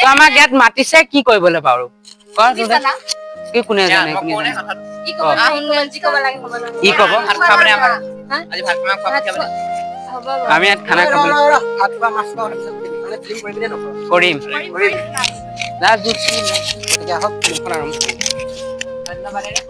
তই আমাক ইয়াত মাতিছে কি কৰিবলৈ বাৰু? ক তোহঁতে। কি কোনে জানে, কোনে জানে? কি ক'ব? যি ক'ব লাগে ক'ব লাগে। কি ক'ব? ভাত খাবনে আমাৰ? আজি ভাত খাম, খোৱা পঠিয়াবনে? হ'ব। আমি ইয়াত খানা খাবলৈ ভাত খোৱা, মাছ খোৱা, মানে ফিল্ম কৰিবি নে নকৰ? কৰিম। কৰিম। লাষ্ট দুখ। গতিকে আহক, ফিল্মখন আৰম্ভ কৰোঁ। ধন্যবাদেৰে।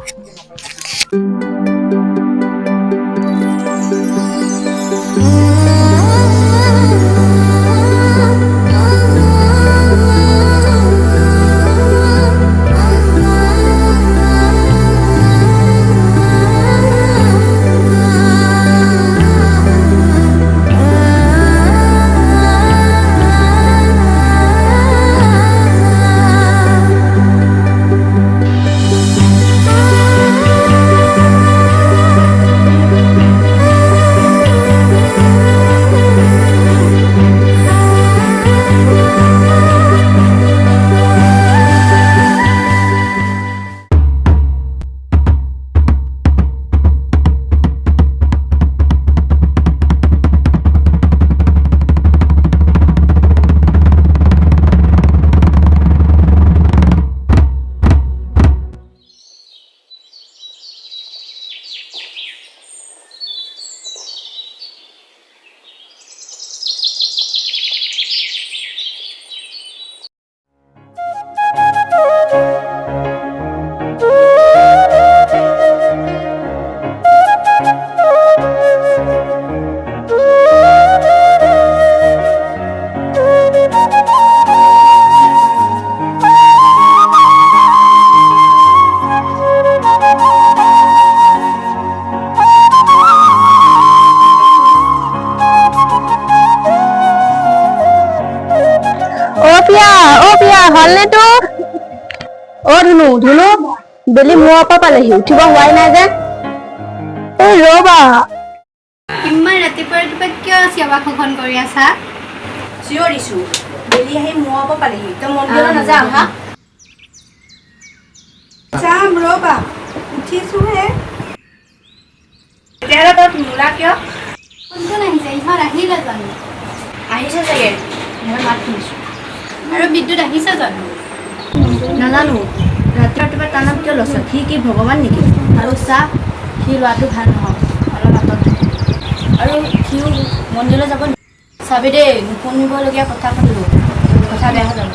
অ পিয়া, অ পিয়া, হ'লনে তোৰ? অ ধুনু, ধুনু, বেলি মূৰৰ পৰা পালেহি, উঠিব হোৱাই নাই যে। এই ৰ'বা। ইমান ৰাতিপুৱা ৰাতিপুৱা কিয় চিঞৰ বাখৰখন কৰি আছা? চিঞৰিছো, বেলি আহি মূৰৰ পৰা পালেহি, তই মন্দিৰলৈ নাযাওঁ হা? যাম, ৰ'বা, উঠিছোহে। তেতিয়াহ'লে তই নোলা কিয়? কোন কোন আহিছে? ইহঁত আহিলে জানো? আহিছে চাগে, মই মাত শুনিছো। আৰু বিদ্যুৎ আহিছে জানো? নাজানো। ৰাতিপুৱা ৰাতিপুৱা তাৰ নাম কিয় লৈছ? সি কি ভগৱান নেকি? আৰু চা, সি ল'ৰাটো ভাল নহয়, অলপ আঁতৰত থাকে। আৰু সিও মন্দিৰলৈ যাব নেকি? চাবি দেই, নুশুনিবলগীয়া কথা শুনিব, কথা বেয়া হৈ যাব।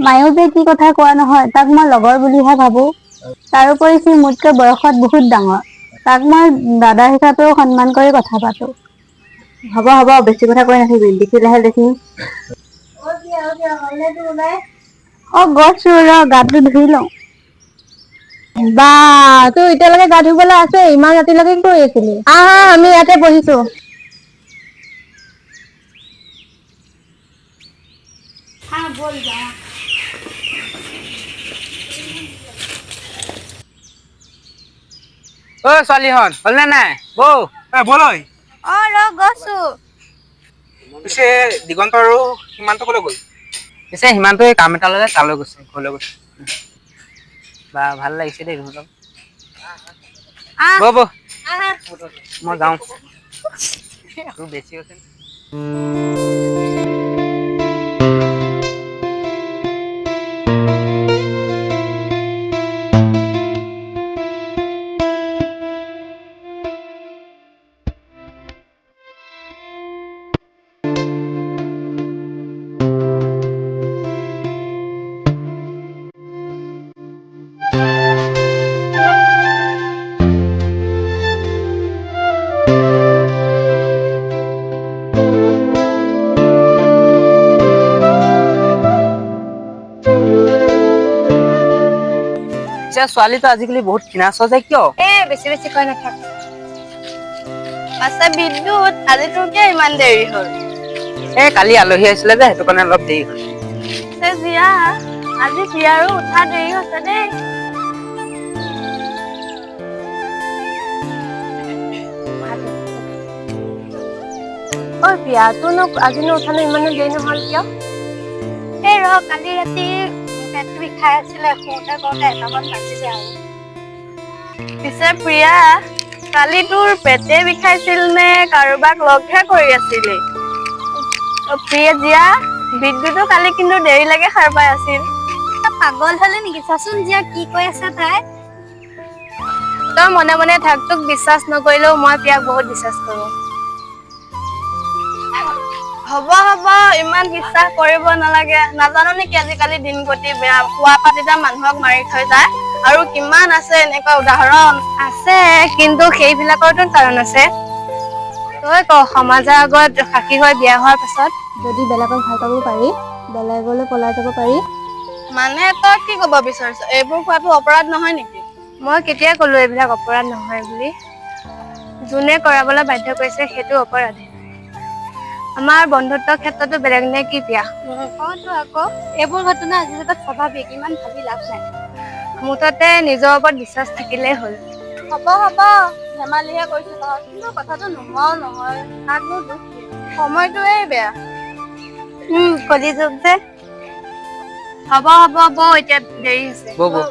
মায়েও যে কি কথা কোৱা নহয়, তাক মই লগৰ বুলিহে ভাবো। তাৰোপৰি সি মোতকৈ বয়সত বহুত ডাঙৰ, তাক মই দাদা হিচাপেও সন্মান কৰি কথা পাতো। হ'ব হ'ব, বেছি কথা কৈ নাথাকিবি, দেখিলেহে দেখিম। অ গৈছো ৰ, গাটো ধুই লওঁ। বা, তোৰ এতিয়ালৈকে গা ধুবলৈ আছে? ইমান ৰাতিলৈকে কি কৰি আছিলি? আহা, আমি ইয়াতে বহিছো। হা, ব'ল যাওঁ। অ ছোৱালীহঁত, হ'লনে নাই বৌ? এ ব'ল ঐ। অ ৰ, গৈছো। পিছে দিগন্ত আৰু সীমান্ত ক'লৈ গ'ল? পিছে সিমানটো এই কাম এটা ল'লে, তালৈ গৈছে, ঘৰলৈ গৈছে। বা, ভাল লাগিছে দেই তহঁতক। বৌ, বৌ, মই যাওঁ, তোৰ বেছি হৈছে। পিছে ছোৱালীটো আজিকালি বহুত ক্ষীণাইছ যে, কিয়? এ বেছি বেছি কৈ নাথাক। পাছে বিদ্যুৎ, আজি তোৰ কিয় ইমান দেৰি হ'ল? এই কালি আলহী আহিছিলে যে, সেইটো কাৰণে অলপ দেৰি হ'ল। পিছে জীয়া, আজি প্ৰিয়াৰো উঠা দেৰি হৈছে দেই। ঐ প্ৰিয়া, তোৰনো আজিনো উঠানো ইমানো দেৰি নহ'ল কিয়? এই ৰ, কালি ৰাতি পেটটো বিষাই আছিলে, শুওঁতে কৰোঁতে এটামান বাজিলে আৰু। পিছে প্ৰিয়া, কালি তোৰ পেটে বিষাইছিল নে কাৰোবাক লগহে কৰি আছিলি? অ প্ৰিয়া, জীয়া, বিদ্যুতো কালি কিন্তু দেৰিলৈকে সাৰ পাই আছিল। পাগল হলে নেকি? চাচোন জীয়া কি কৈ আছে তাই। তই মনে মনে থাক, তোক বিশ্বাস নকৰিলেও মই প্ৰিয়াক বহুত বিশ্বাস কৰো। হ'ব হ'ব, ইমান বিশ্বাস কৰিব নালাগে। নাজানো নেকি আজিকালি দিন গতি বেয়া, খোৱা পাতিতে মানুহক মাৰি থৈ যায়। আৰু কিমান আছে এনেকুৱা উদাহৰণ আছে, কিন্তু সেইবিলাকৰতো কাৰণ আছে। তই ক, সমাজৰ আগত সাক্ষী হৈ বিয়া হোৱাৰ পাছত যদি বেলেগক ভাল পাব পাৰি, বেলেগলৈ পলাই যাব পাৰি। মানে তই কি কব বিচাৰিছ? এইবোৰ খোৱাটো অপৰাধ নহয় নেকি? মই কেতিয়া কলো এইবিলাক অপৰাধ নহয় বুলি? যোনে কৰাবলৈ বাধ্য কৰিছে সেইটো অপৰাধ। আমাৰ বন্ধুত্বৰ ক্ষেত্ৰতো বেলেগ নে কি প্ৰিয়া? অতো আকৌ এইবোৰ ঘটনা আজিৰ যুগত স্বাভাৱিক, ইমান ভাবি লাভ নাই। মুঠতে নিজৰ ওপৰত বিশ্বাস থাকিলেই হ'ল। হ'ব হ'ব, ধেমালিহে কৰিছো তই, কিন্তু কথাটো নোহোৱাও নহয়। কাকনো দুখ দিম, সময়টোৱেই বেয়া। কলিযুগ যে। হ'ব হ'ব বৌ, এতিয়া দেৰি হৈছে। বৌ বৌ।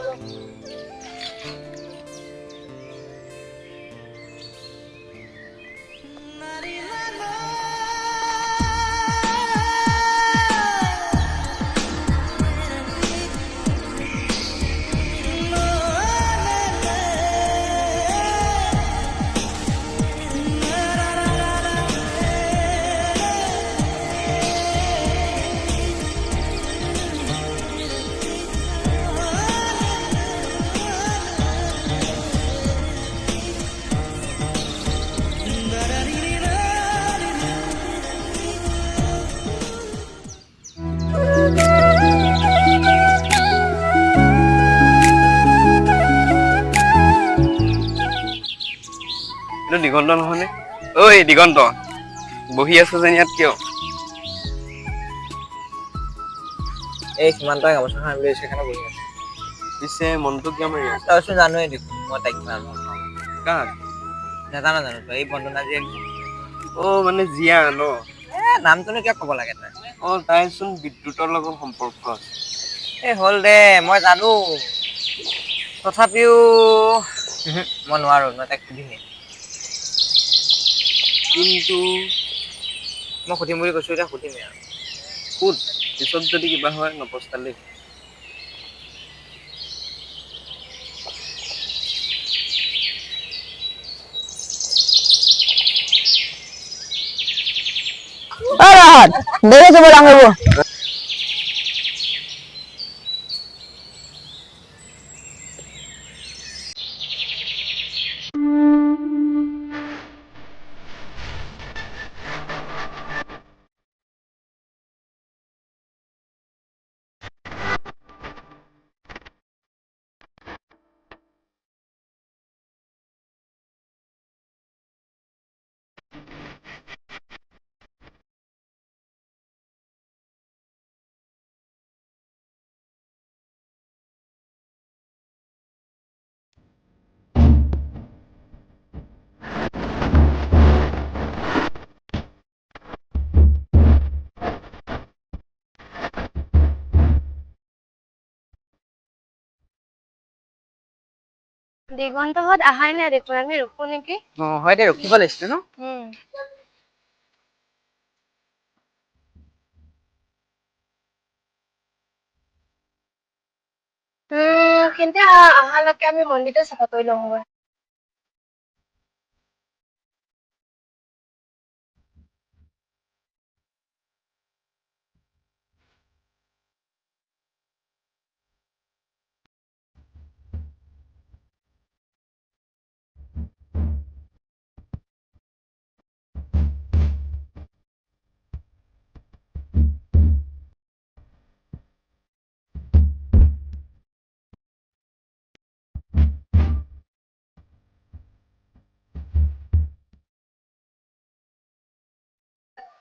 এইটো দিগন্ত নহয়নে? ঐ দিগন্ত, বহি আছ যেন ইয়াত কিয়? এই সীমান্তই গামোচাখন আনি লৈছে, সেইকাৰণে বহি আছো। পিছে মনটো কিয় মাৰি আছে? তইচোন জানোৱেই দেখোন মই তাইক কিমান ভাল পাওঁ। কাক? নাজানো জানো তই, এই বন্দনা জীয়েক। অ মানে জীয়া ন? এ নামটোনো কিয় ক'ব লাগে তই? অ তাইচোন বিদ্যুতৰ লগত সম্পৰ্ক আছে। এই হ'ল দে, মই জানো, তথাপিও মই নোৱাৰো, মই তাইক সুধিমেই। কিন্তু মই সুধিম বুলি কৈছো, এতিয়া সুধিমেই আৰু। সুধ, পিছত যদি কিবা হয় নপস্তালি। ঐ ৰহত, দেৰি হৈছে, ব'ল আহোঁ। দিগন্তহঁত অহাই নাই দেখোন, আমি ৰখো নেকি? অ হয় দে, ৰখিব লাগিছিলে ন। কিন্তু অহালৈকে আমি মন্দিৰটো চাফা কৰি লওঁগৈ।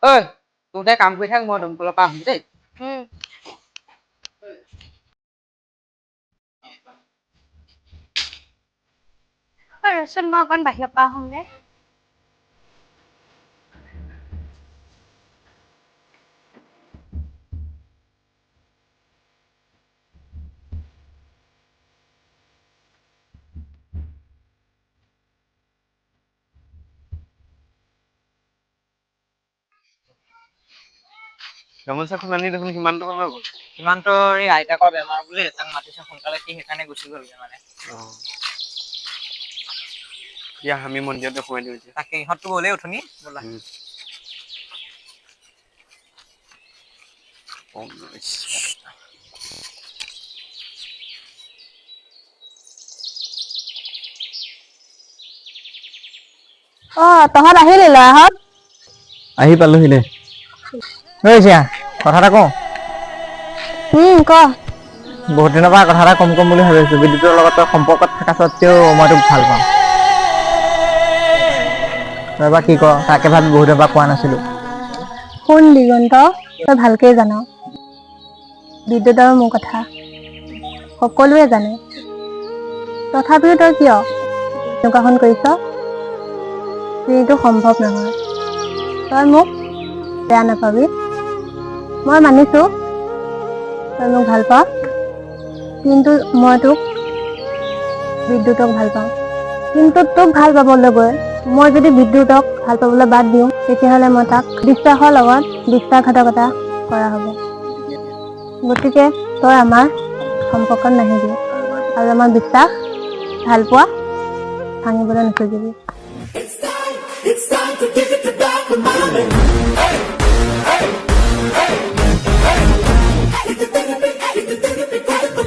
ঐ তহঁতে কাম কৰি থাক, মই দমকলৰ পৰা আহোঁ দেই। ৰচোন, মই অকণ বাহিৰৰ পৰা আহোঁগে। গামোচাখন আনি দেখোন সীমান্ত কলৈ গ'ল? সীমান্তৰ এই আইতাকৰ বেমাৰ বুলি তাক মাতিছে সোনকালে, সি সেইকাৰণে গুচি গ'লগে মানে। দিয়া, আমি মন্দিৰতে সোমাই দিওঁ এতিয়া। তাকে, ইহঁতটো গ'লেই উঠনি, ব'লা। ওম নমঃ শিৱায়। অ, তহঁত আহিলি ল'ৰাহঁত? আহি পালোহি দে। ঐ জীয়া, কথা এটা কওঁ। ক। বহুত দিনৰ পৰা কথা এটা কম কম বুলি ভাবি আছো। বিদ্যুতৰ লগত তই সম্পৰ্কত থকা স্বত্তেও মই তোক ভাল পাওঁ। তই বা কি ক, তাকে ভাবি বহুত দিনৰ পৰা কোৱা নাছিলো। শুন দিগন্ত, তই ভালকেই জান বিদ্যুৎ আৰু মোৰ কথা সকলোৱে জানে। তথাপিও তই কিয় এনেকুৱাখন কৰিছ? এইটো সম্ভৱ নহয়। তই মোক বেয়া নাপাবি, মই মানিছো তই মোক ভাল পাৱ, কিন্তু মই তোক বিদ্যুতক ভাল পাওঁ। কিন্তু তোক ভাল পাবলৈ গৈ মই যদি বিদ্যুতক ভাল পাবলৈ বাদ দিওঁ, তেতিয়াহ'লে মই তাক বিশ্বাসৰ লগত বিশ্বাসঘাতকতা কৰা হ'ব। গতিকে তই আমাৰ সম্পৰ্কত নাহিবি আৰু আমাৰ বিশ্বাস ভালপোৱা ভাঙিবলৈ নোখোজিবি।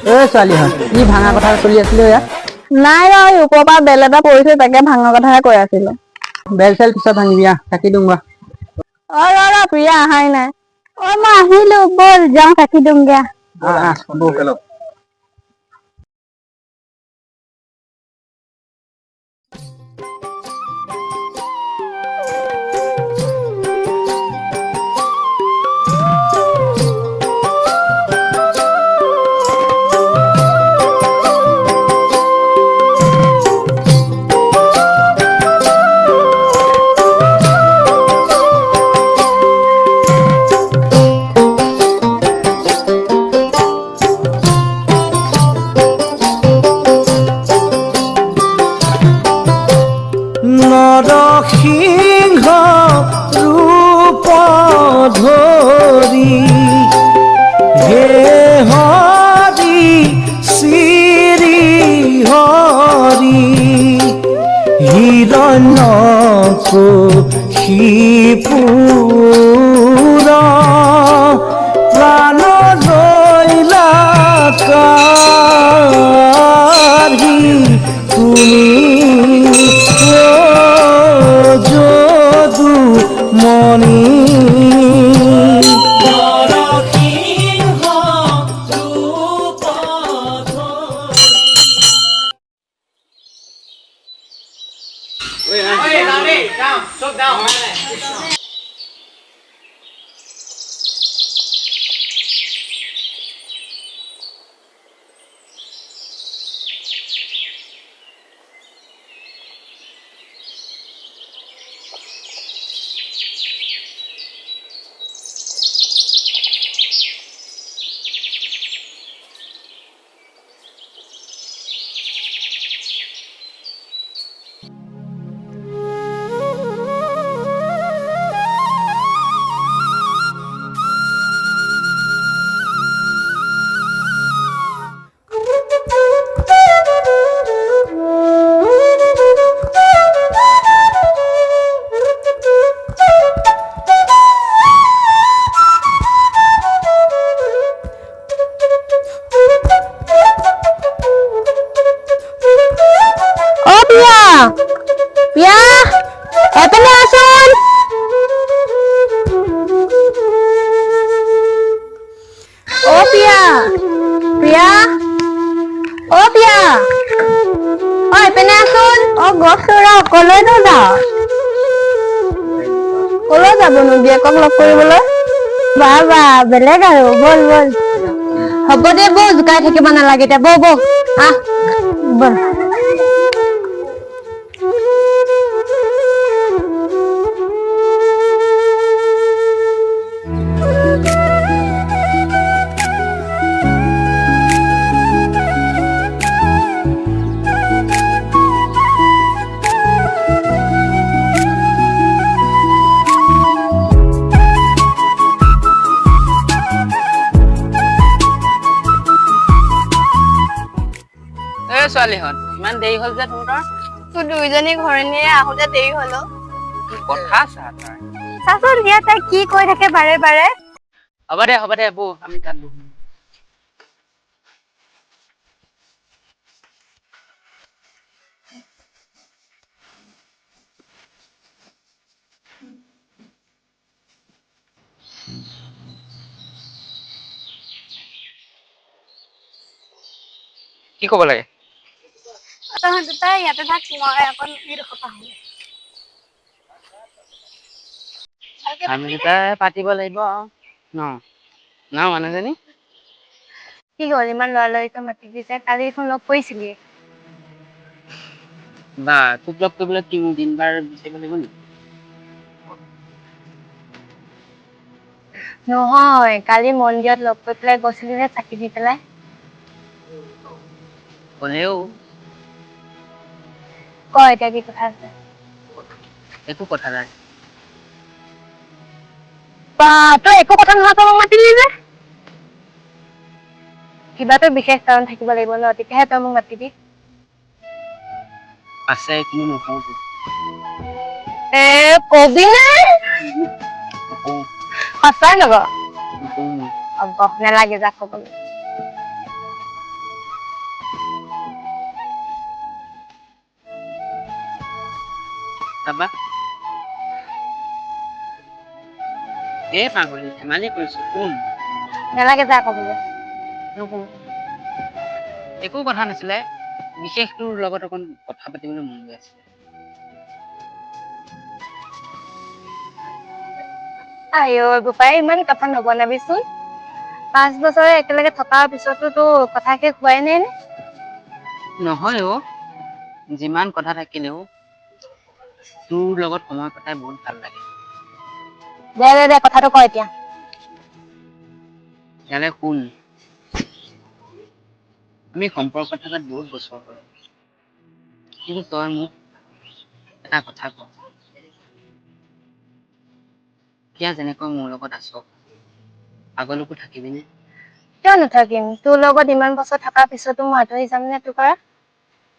ঐ ছোৱালীহঁত, কি ভাঙা কথা চলি আছিলে ইয়াত? নাই ৰ, এই ওপৰৰ পৰা বেল এটা পৰিছে, তাকে ভাঙৰ কথাহে কৈ আছিলো। বেল চেল পিছত ভাঙিবি, আহ কাটি দিওঁ বা। অ ৰ ৰ, প্ৰিয়া অহাই নাই। অ, মই আহিলো, ব'ল যাওঁ কাটি দিওঁগে। আহ আহ ব'ল। নৰসিংহ ৰূপ ধৰি হে হৰি শ্ৰী হৰি, হিৰণ্য শিপুৰ প্ৰাণ লৈলা কাঢ়ি তুমি যদু মণি। অ প্ৰিয়া, প্ৰিয়া, এপিনে আছোন। অ প্ৰিয়া, প্ৰিয়া, অ প্ৰিয়া, অ এপিনে আছোন। অ গছ ৰ, কলৈনো যাৱ? কলৈ যাবনো, গিয়েকক লগ কৰিবলৈ? বা বা, বেলেগ আৰু, ব'ল ব'ল। হ'ব দে বৌ, জোকাই থাকিব নালাগে এতিয়া, বৌ বৌ আহ ব'ল। গীতালিহঁত, ইমান দেৰি হ'ল যে তহঁতৰ? তোৰ দুইজনী ঘৰণীয়ে আহোঁতে দেৰি হ'ল। কি কথা চা তাৰ। চাচোন দিয়া, তাই কি কৈ থাকে বাৰে বাৰে। হ'ব দে, হ'ব দে, বৌ, আমি তাত বহোঁ। কি ক'ব লাগে? তহঁত দুটাই ইয়াতে থাক, মই অকণ এইডোখৰ পৰা আহোঁ। আমি দুটাই পাতিব লাগিব আৰু ন ন মানুহজনী। কি হ'ল, ইমান লৰালৰিকৈ মাতি দিছে? কালি দেখোন লগ কৰিছিলিয়ে। বা, তোক লগ কৰিবলৈ দিন বাৰ বিচাৰিব লাগিব নেকি? নহয়, কালি মন্দিৰত লগ কৰি পেলাই গৈছিলি নে চাকি দি পেলাই? হ'লেও ক এতিয়া, কি কথা আছে? একো কথা নাই। বা, তই একো কথা নোহোৱাকৈ মোক মাতিলি যে? কিবাতো বিশেষ কাৰণ থাকিব লাগিব ন, তেতিয়াহে তই মোক মাতিবি। আছে, কিন্তু নকওঁ তোক। এ, কবি নে? নকওঁ। সঁচাই নক? নকওঁ মই। হ'ব, নালাগে যা কবলৈ। তাৰপা এই পাগলী, ধেমালি কৰিছো, কোন? নালাগে যা কবলৈ, নকওঁ। একো কথা নাছিলে বিশেষ, তোৰ লগত অকণ কথা পাতিবলৈ মন গৈ আছিলে। আইঅ বোপাই, ইমান কথা নবনাবিচোন। 5 বছৰে একেলগে থকাৰ পিছতো তো কথা শেষ হোৱাই নাই নে? নহয় অ, যিমান কথা থাকিলেও তোৰ লগত সময় কটাই বহুত ভাল লাগে। দে দে দে, কথাটো ক এতিয়া। ইয়ালে শুন, আমি সম্পৰ্ক থকাত বহুত বছৰ হ'ল, কিন্তু তই মোক এটা কথা ক, এতিয়া যেনেকৈ মোৰ লগত আছ, আগলৈকো থাকিবিনে? কিয় নাথাকিম? তোৰ লগত ইমান বছৰ থকাৰ পিছতো মই আঁতৰি যাম নে তোৰ পৰা?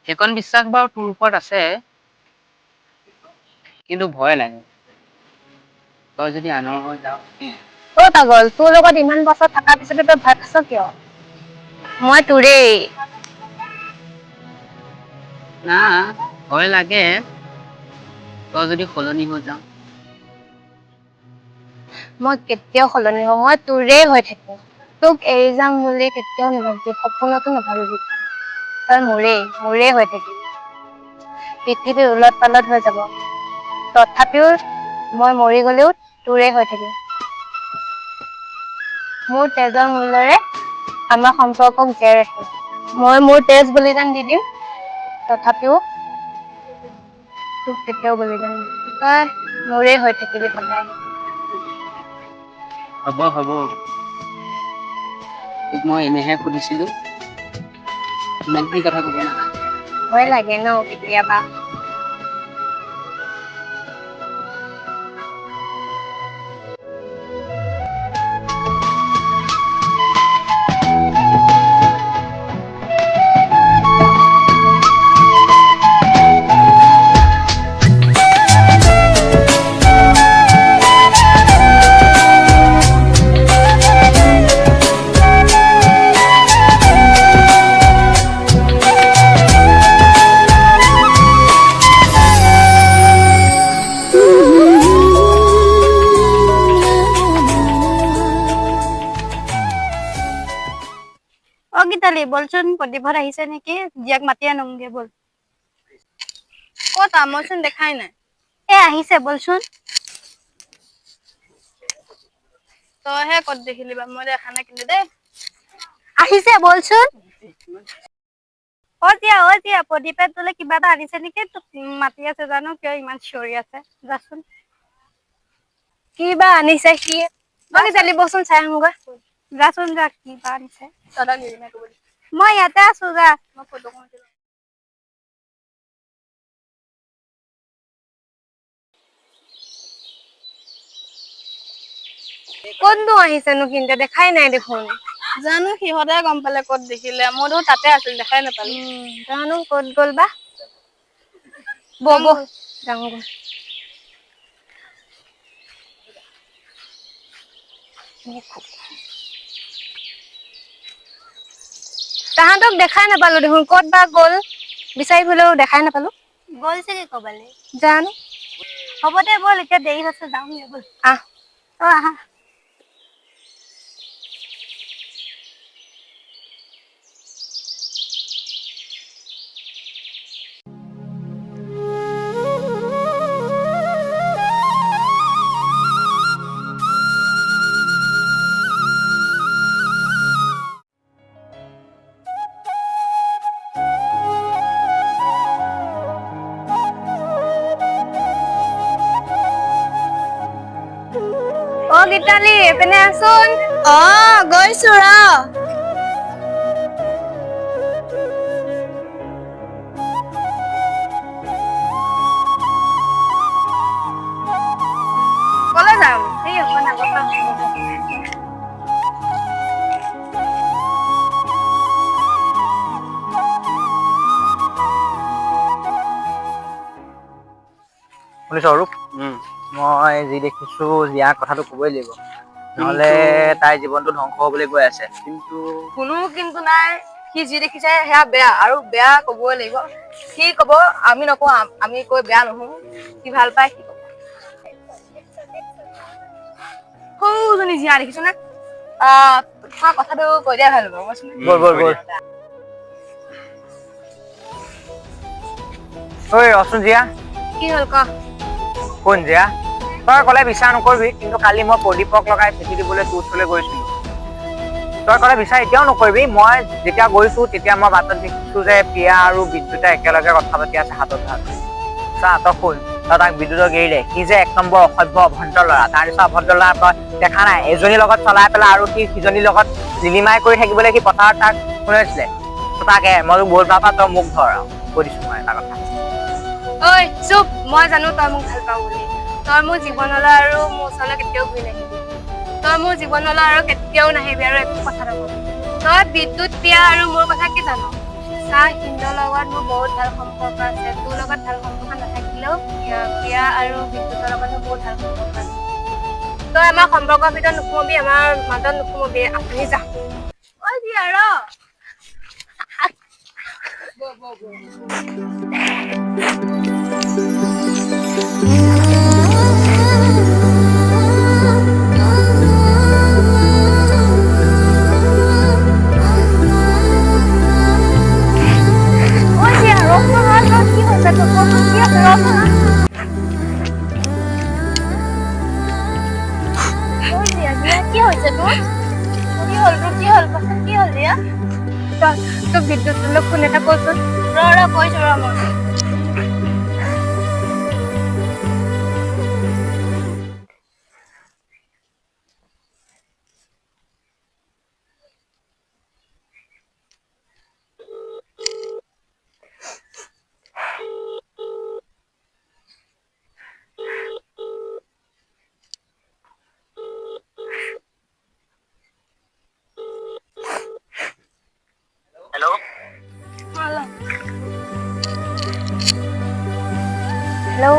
সেইকণ বিশ্বাস বাৰু তোৰ ওপৰত আছে, কিন্তু ভয় লাগে, তই যদি আনৰ হৈ যাৱ। অ পাগল, তোৰ লগত ইমান বছৰ থকাৰ পিছতো তই ভয় খাইছ কিয়? মই তোৰেই। না, ভয় লাগে, তই যদি সলনি হৈ যাৱ। মই কেতিয়াও সলনি নহওঁ, মই তোৰেই হৈ থাকিম। তোক এৰি যাম বুলি কেতিয়াও নাভাবিবি, সপোনতো নাভাবিবি। তই মোৰেই, মোৰেই হৈ থাকিবি। পৃথিৱী ওলট পালট হৈ যাব, তথাপিও মই মৰি গলেও তোৰেই হৈ থাকিম। মোৰ তেজৰ মূল্যৰে আমাৰ সম্পৰ্কক জীয়াই ৰাখিম। মই মোৰ তেজ বলিদান দি দিম, তথাপিও তোক কেতিয়াও বলিদান নিদিম। তই মোৰেই হৈ থাকিবি সদায়। হ'ব হ'ব, তোক মই এনেহে সুধিছিলো, ইমানখিনি কথা ক'ব নালাগে। ভয় লাগে ন কেতিয়াবা। অ গীতালি, বলচোন, প্ৰদীপহঁত আহিছে নেকি? জীয়াক মাতি আনোগে বল। ক'ত, মইচোন দেখাই নাই। এ, আহিছে, বলচোন। তইহে ক'ত দেখিলি বা, মই দেখা নাই কিন্তু দেই। আহিছে, বলচোন। অ জীয়া, অ জীয়া, প্ৰদীপে তোলে কিবা এটা আনিছে নেকি? তোক মাতি আছে, জানো কিয় ইমান চিঞৰি আছে, যাচোন। কি বা আনিছে সি? অ গীতালি, বলচোন, চাই আহোঁগৈ। যাচোন যা, কি বা আনিছে। দাদা, নিদিমে ক'বলৈ। মই ইয়াতে আছো, যা। মই ফটো কওঁ। ক'তনো আহিছেনো? সিহঁতে দেখাই নাই দেখোন। জানো সিহঁতে গম পালে ক'ত দেখিলে, মই দেখোন তাতে আছিলো দেখাই নাপালো। জানো ক'ত গ'ল বা। বহ বহ যাওঁগৈ। তাহাঁতক দেখাই নাপালো দেখোন, ক'ত বা গ'ল, বিচাৰি ফুৰিলেও দেখাই নাপালো। গ'ল চাগে ক'বালে, জানো। হ'ব দে ব'ল, এতিয়া দেৰি হৈছে, যাওঁগে ব'ল। আহ। অ আহা। অ গীতালি, এইপিনে আছোন। অ গৈছো ৰ। কলৈ যাম? এই অকণ আগৰ পৰা। শুনিছ অৰূপ, মই যি দেখিছো জীয়াৰ কথাটো কবই লাগিব, নহলে তাইৰ জীৱনটো ধ্বংস হবলৈ গৈ আছে। কিন্তু কোনো কিন্তু নাই, সি যি দেখিছে সেয়া বেয়া আৰু বেয়া কবই লাগিব। সি কব, আমি নকওঁ, আমি কৈ বেয়া নহো। সি ভাল পায় সি কব। সৰুজনী জীয়া দেখিছ নে? তোমাৰ কথাটো কৈ দিয়া ভাল হ'ব। ব'ল ব'ল ব'ল। ঐ ৰচোন জীয়া। কি হ'ল ক? শুন জীয়া, তই ক'লে বিশ্বাস নকৰিবি, কিন্তু কালি মই প্ৰদীপক লগাই চিঠি দিবলৈ তোৰ ওচৰলৈ গৈছিলো। তই ক'লে বিশ্বাস এতিয়াও নকৰিবি, মই যেতিয়া গৈছো তেতিয়া মই বাটত দেখিছো যে প্ৰিয়া আৰু বিদ্যুতে একেলগে কথা পাতি আছে হাতত হাত। চা তই শুন, তই তাক বিদ্যুতক এৰি দে, সি যে এক নম্বৰ অসভ্য অভদ্ৰ ল'ৰা। তাৰ নিচিনা অভদ্ৰ ল'ৰা তই দেখা নাই। এজনীৰ লগত চলাই পেলাই আৰু সি সিজনীৰ লগত লিলিমাই কৰি থাকিবলৈ সি পথাৰত তাক শুনাইছিলে। তাকে মই তোক বহুত ভাল পাওঁ, তই মোক ধৰ আৰু কৈ দিছো মই এটা কথা। ঐ চুপ, মই জানো তই মোক ভাল পাওঁ বুলি। তই মোৰ জীৱনলৈ আৰু মোৰ ওচৰলৈ কেতিয়াও ঘূৰি নাহিবি। তই মোৰ জীৱনলৈ আৰু কেতিয়াও নাহিবি আৰু একো কথা নকবি। তই বিদ্যুৎ প্ৰিয়া আৰু মোৰ কথা কি জান? চা, সিন্দৰ লগত মোৰ বহুত ভাল সম্পৰ্ক আছে। তোৰ লগত ভাল সম্পৰ্ক নাথাকিলেও প্ৰিয়া আৰু বিদ্যুতৰ লগত মোৰ বহুত ভাল সম্পৰ্ক আছে। তই আমাৰ সম্পৰ্কৰ ভিতৰত নোসোমাবি, আমাৰ মাজত নোসোমাবি, আপুনি যা। ঐ জীয়া ৰ। ঐ জীয়া ৰচোন, ৰ ৰ, কি হৈছে তোৰ? কচোন কি আছে, ৰচোন। ঐ জীয়া, জীয়া কি হৈছে তোৰ? কি হ'ল তোৰ? কি হ'ল কচোন, কি হ'ল জীয়া? তই তোৰ বিদ্যুৎলৈ ফোন এটা কৰচোন। ৰ ৰ কৈছো ৰ মই। হেল্ল'। হেল্ল'।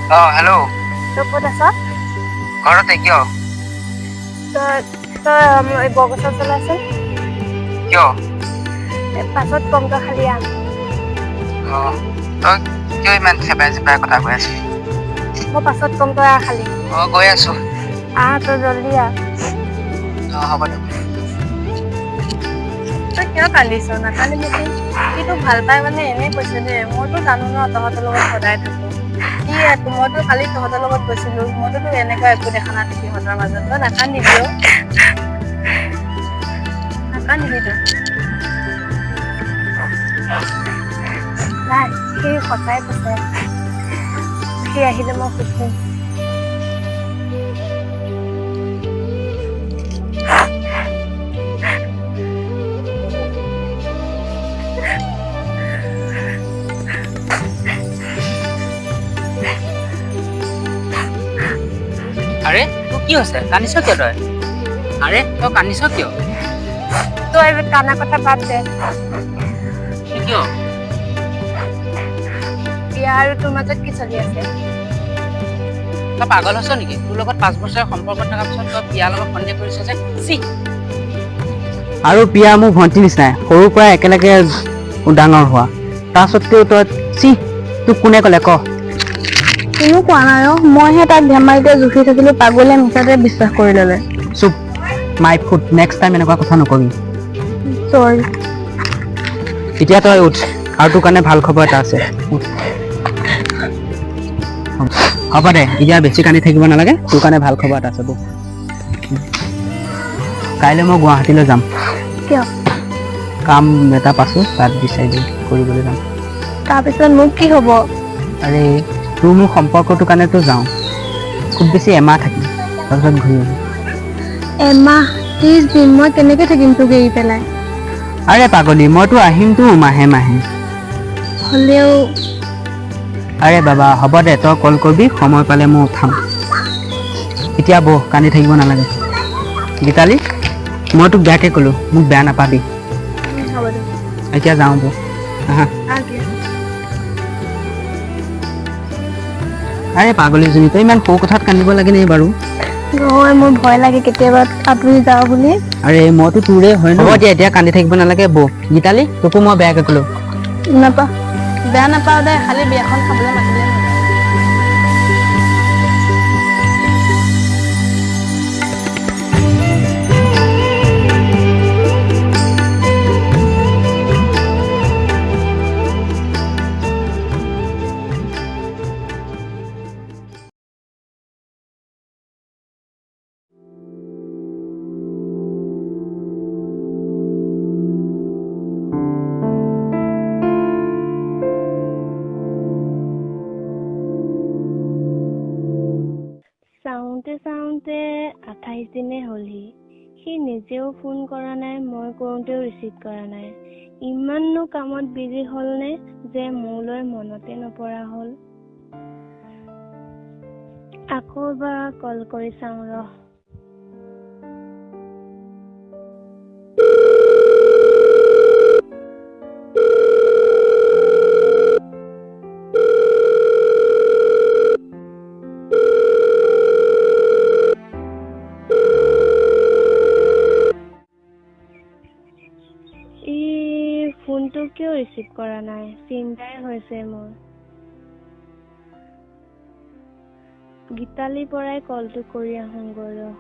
অ হেল্ল'। তই ক'ত আছ? ঘৰতে। কিয়? তই তই এই বৰগছৰ ওচৰলৈ আছোন। কিয়? পাছত কম, তই খালি আহ। অ তই কিয় ইমান চেপাই চেপাই কথা কৈ আছ? মই পাছত কম, তই আহ খালি। অ গৈ আছো। আহ তই জল্দি আহ। অ হ'ব দে। তই কিয় কান্দিছ? নাকান্দিবিচোন। সি তোক ভাল পাই মানে এনেই কৈছে দেই। মইতো জানো ন তহঁতৰ লগত সদায় থাকো। কি মইতো কালি তহঁতৰ লগত গৈছিলো, মইতো তোক এনেকুৱা একো দেখা নাই সিহঁতৰ মাজত। তই নাকান্দিবি অ, নাকান্দিবি তই। নাই, সি সঁচাই কৈছে। সি আহিলে মই সুধিম। আৰে তোৰ কি হৈছে? কান্দিছ কিয় তই? আৰে তই কান্দিছ কিয়? তই কানা কথা বাদ দে। কিয়? বিয়া আৰু তোৰ মাজত কি চলি আছে? তই পাগল হৈছ নেকি? তোৰ লগত 5 বছৰ সম্পৰ্ক থকাৰ পিছত তই প্ৰিয়াৰ লগত সন্দেহ কৰিছ যে? চি। আৰু প্ৰিয়া মোৰ ভণ্টি নিচিনাই, সৰুৰ পৰা একেলগে ডাঙৰ হোৱা, তাৰ স্বত্তেও তই চি। তোক কোনে ক'লে ক? কোনো কোৱা নাই অ, মইহে তাক ধেমালিতে জুখি থাকিলো, পাগলে মিছাতে বিশ্বাস কৰি ল'লে। চুপ, মাই ফুট, নেক্সট টাইম এনেকুৱা কথা নকবি। চৰি। এতিয়া তই উঠ, আৰু তোৰ কাৰণে ভাল খবৰ এটা আছে। হ'ব দে, এতিয়া বেছি কান্দি থাকিব নালাগে, তোৰ কাৰণে ভাল খবৰ এটা আছে। বৌ, কাইলৈ মই গুৱাহাটীলৈ যাম। কিয়? কাম এটা পাইছোঁ, তাত বিচাৰি কৰিবলৈ যাম। তাৰপিছত মোক কি হ'ব? আৰে তোৰ মোৰ সম্পৰ্কটোৰ কাৰণেতো যাওঁ, খুব বেছি এমাহ থাকিম, তাৰপিছত ঘূৰি আহিম। এমাহ 30 দিন মই কেনেকে থাকিম তোক এৰি পেলাই? আৰে পাগলী, মইতো আহিমতো মাহে মাহে। হ'লেও আৰে বাবা হ'ব দে, তই কল কৰিবি, সময় পালে মই উঠাম। এতিয়া বহ, কান্দি থাকিব নালাগে। গীতালি, মই তোক বেয়াকে ক'লো, মোক বেয়া নাপাবি। এতিয়া যাওঁ বহ। আহা। আৰে পাগলীজনী, তই ইমান সৰু কথাত কান্দিব লাগে নে বাৰু? নহয়, মোৰ ভয় লাগে কেতিয়াবা আঁতৰি যাওঁ বুলি। আৰে মইতো তোৰে হয় ন। হ'ব দিয়া, এতিয়া কান্দি থাকিব নালাগে। বহ গীতালি, তোকো মই বেয়াকে ক'লো। নাপা, বেয়া নাপাওঁ দে, খালি বিয়াখন খাবলৈ মাতিলে। চাওঁতে চাওঁতে 28 দিনেই হ'লহি, সি নিজেও ফোন কৰা নাই, মই কৰোঁতেও ৰিচিভ কৰা নাই। ইমাননো কামত বিজি হ'লনে যে মোলৈ মনতে নপৰা হ'ল। আকৌ এবাৰ কল কৰি চাওঁ ৰহ। ফোনটো কিয় ৰিচিভ কৰা নাই? চিন্তাই হৈছে মোৰ। গীতালিৰ পৰাই কলটো কৰি আহোঁগৈ ৰহ।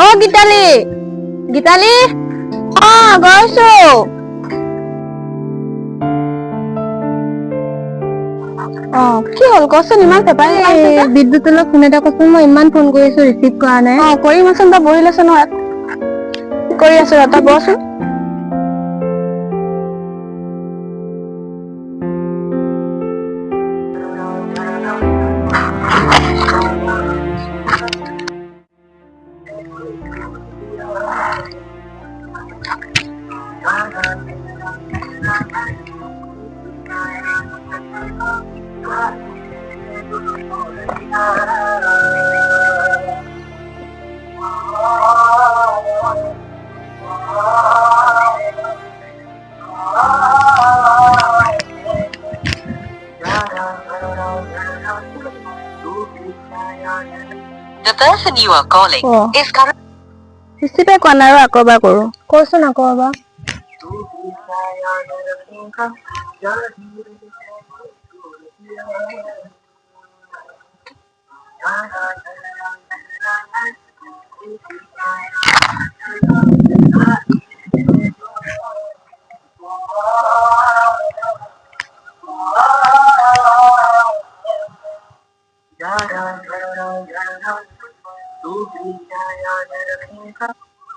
অ গীতালি, গীতালি, অ গৈছো। অ কি হ'ল কচোন, ইমান পেপাৰ? বিদ্যুতলৈ ফোন এটা কচোন, মই ইমান ফোন কৰিছো ৰিচিভ কৰা নাই। অ কৰিমচোন, তই বহি লৈছ নহয়, কৰি আছো ৰ, তই বহচোন। The person you are calling is currently ৰিচিভে কৰা নাই আৰু আকৌ এবাৰ কৰোঁ। কচোন আকৌ এবাৰ।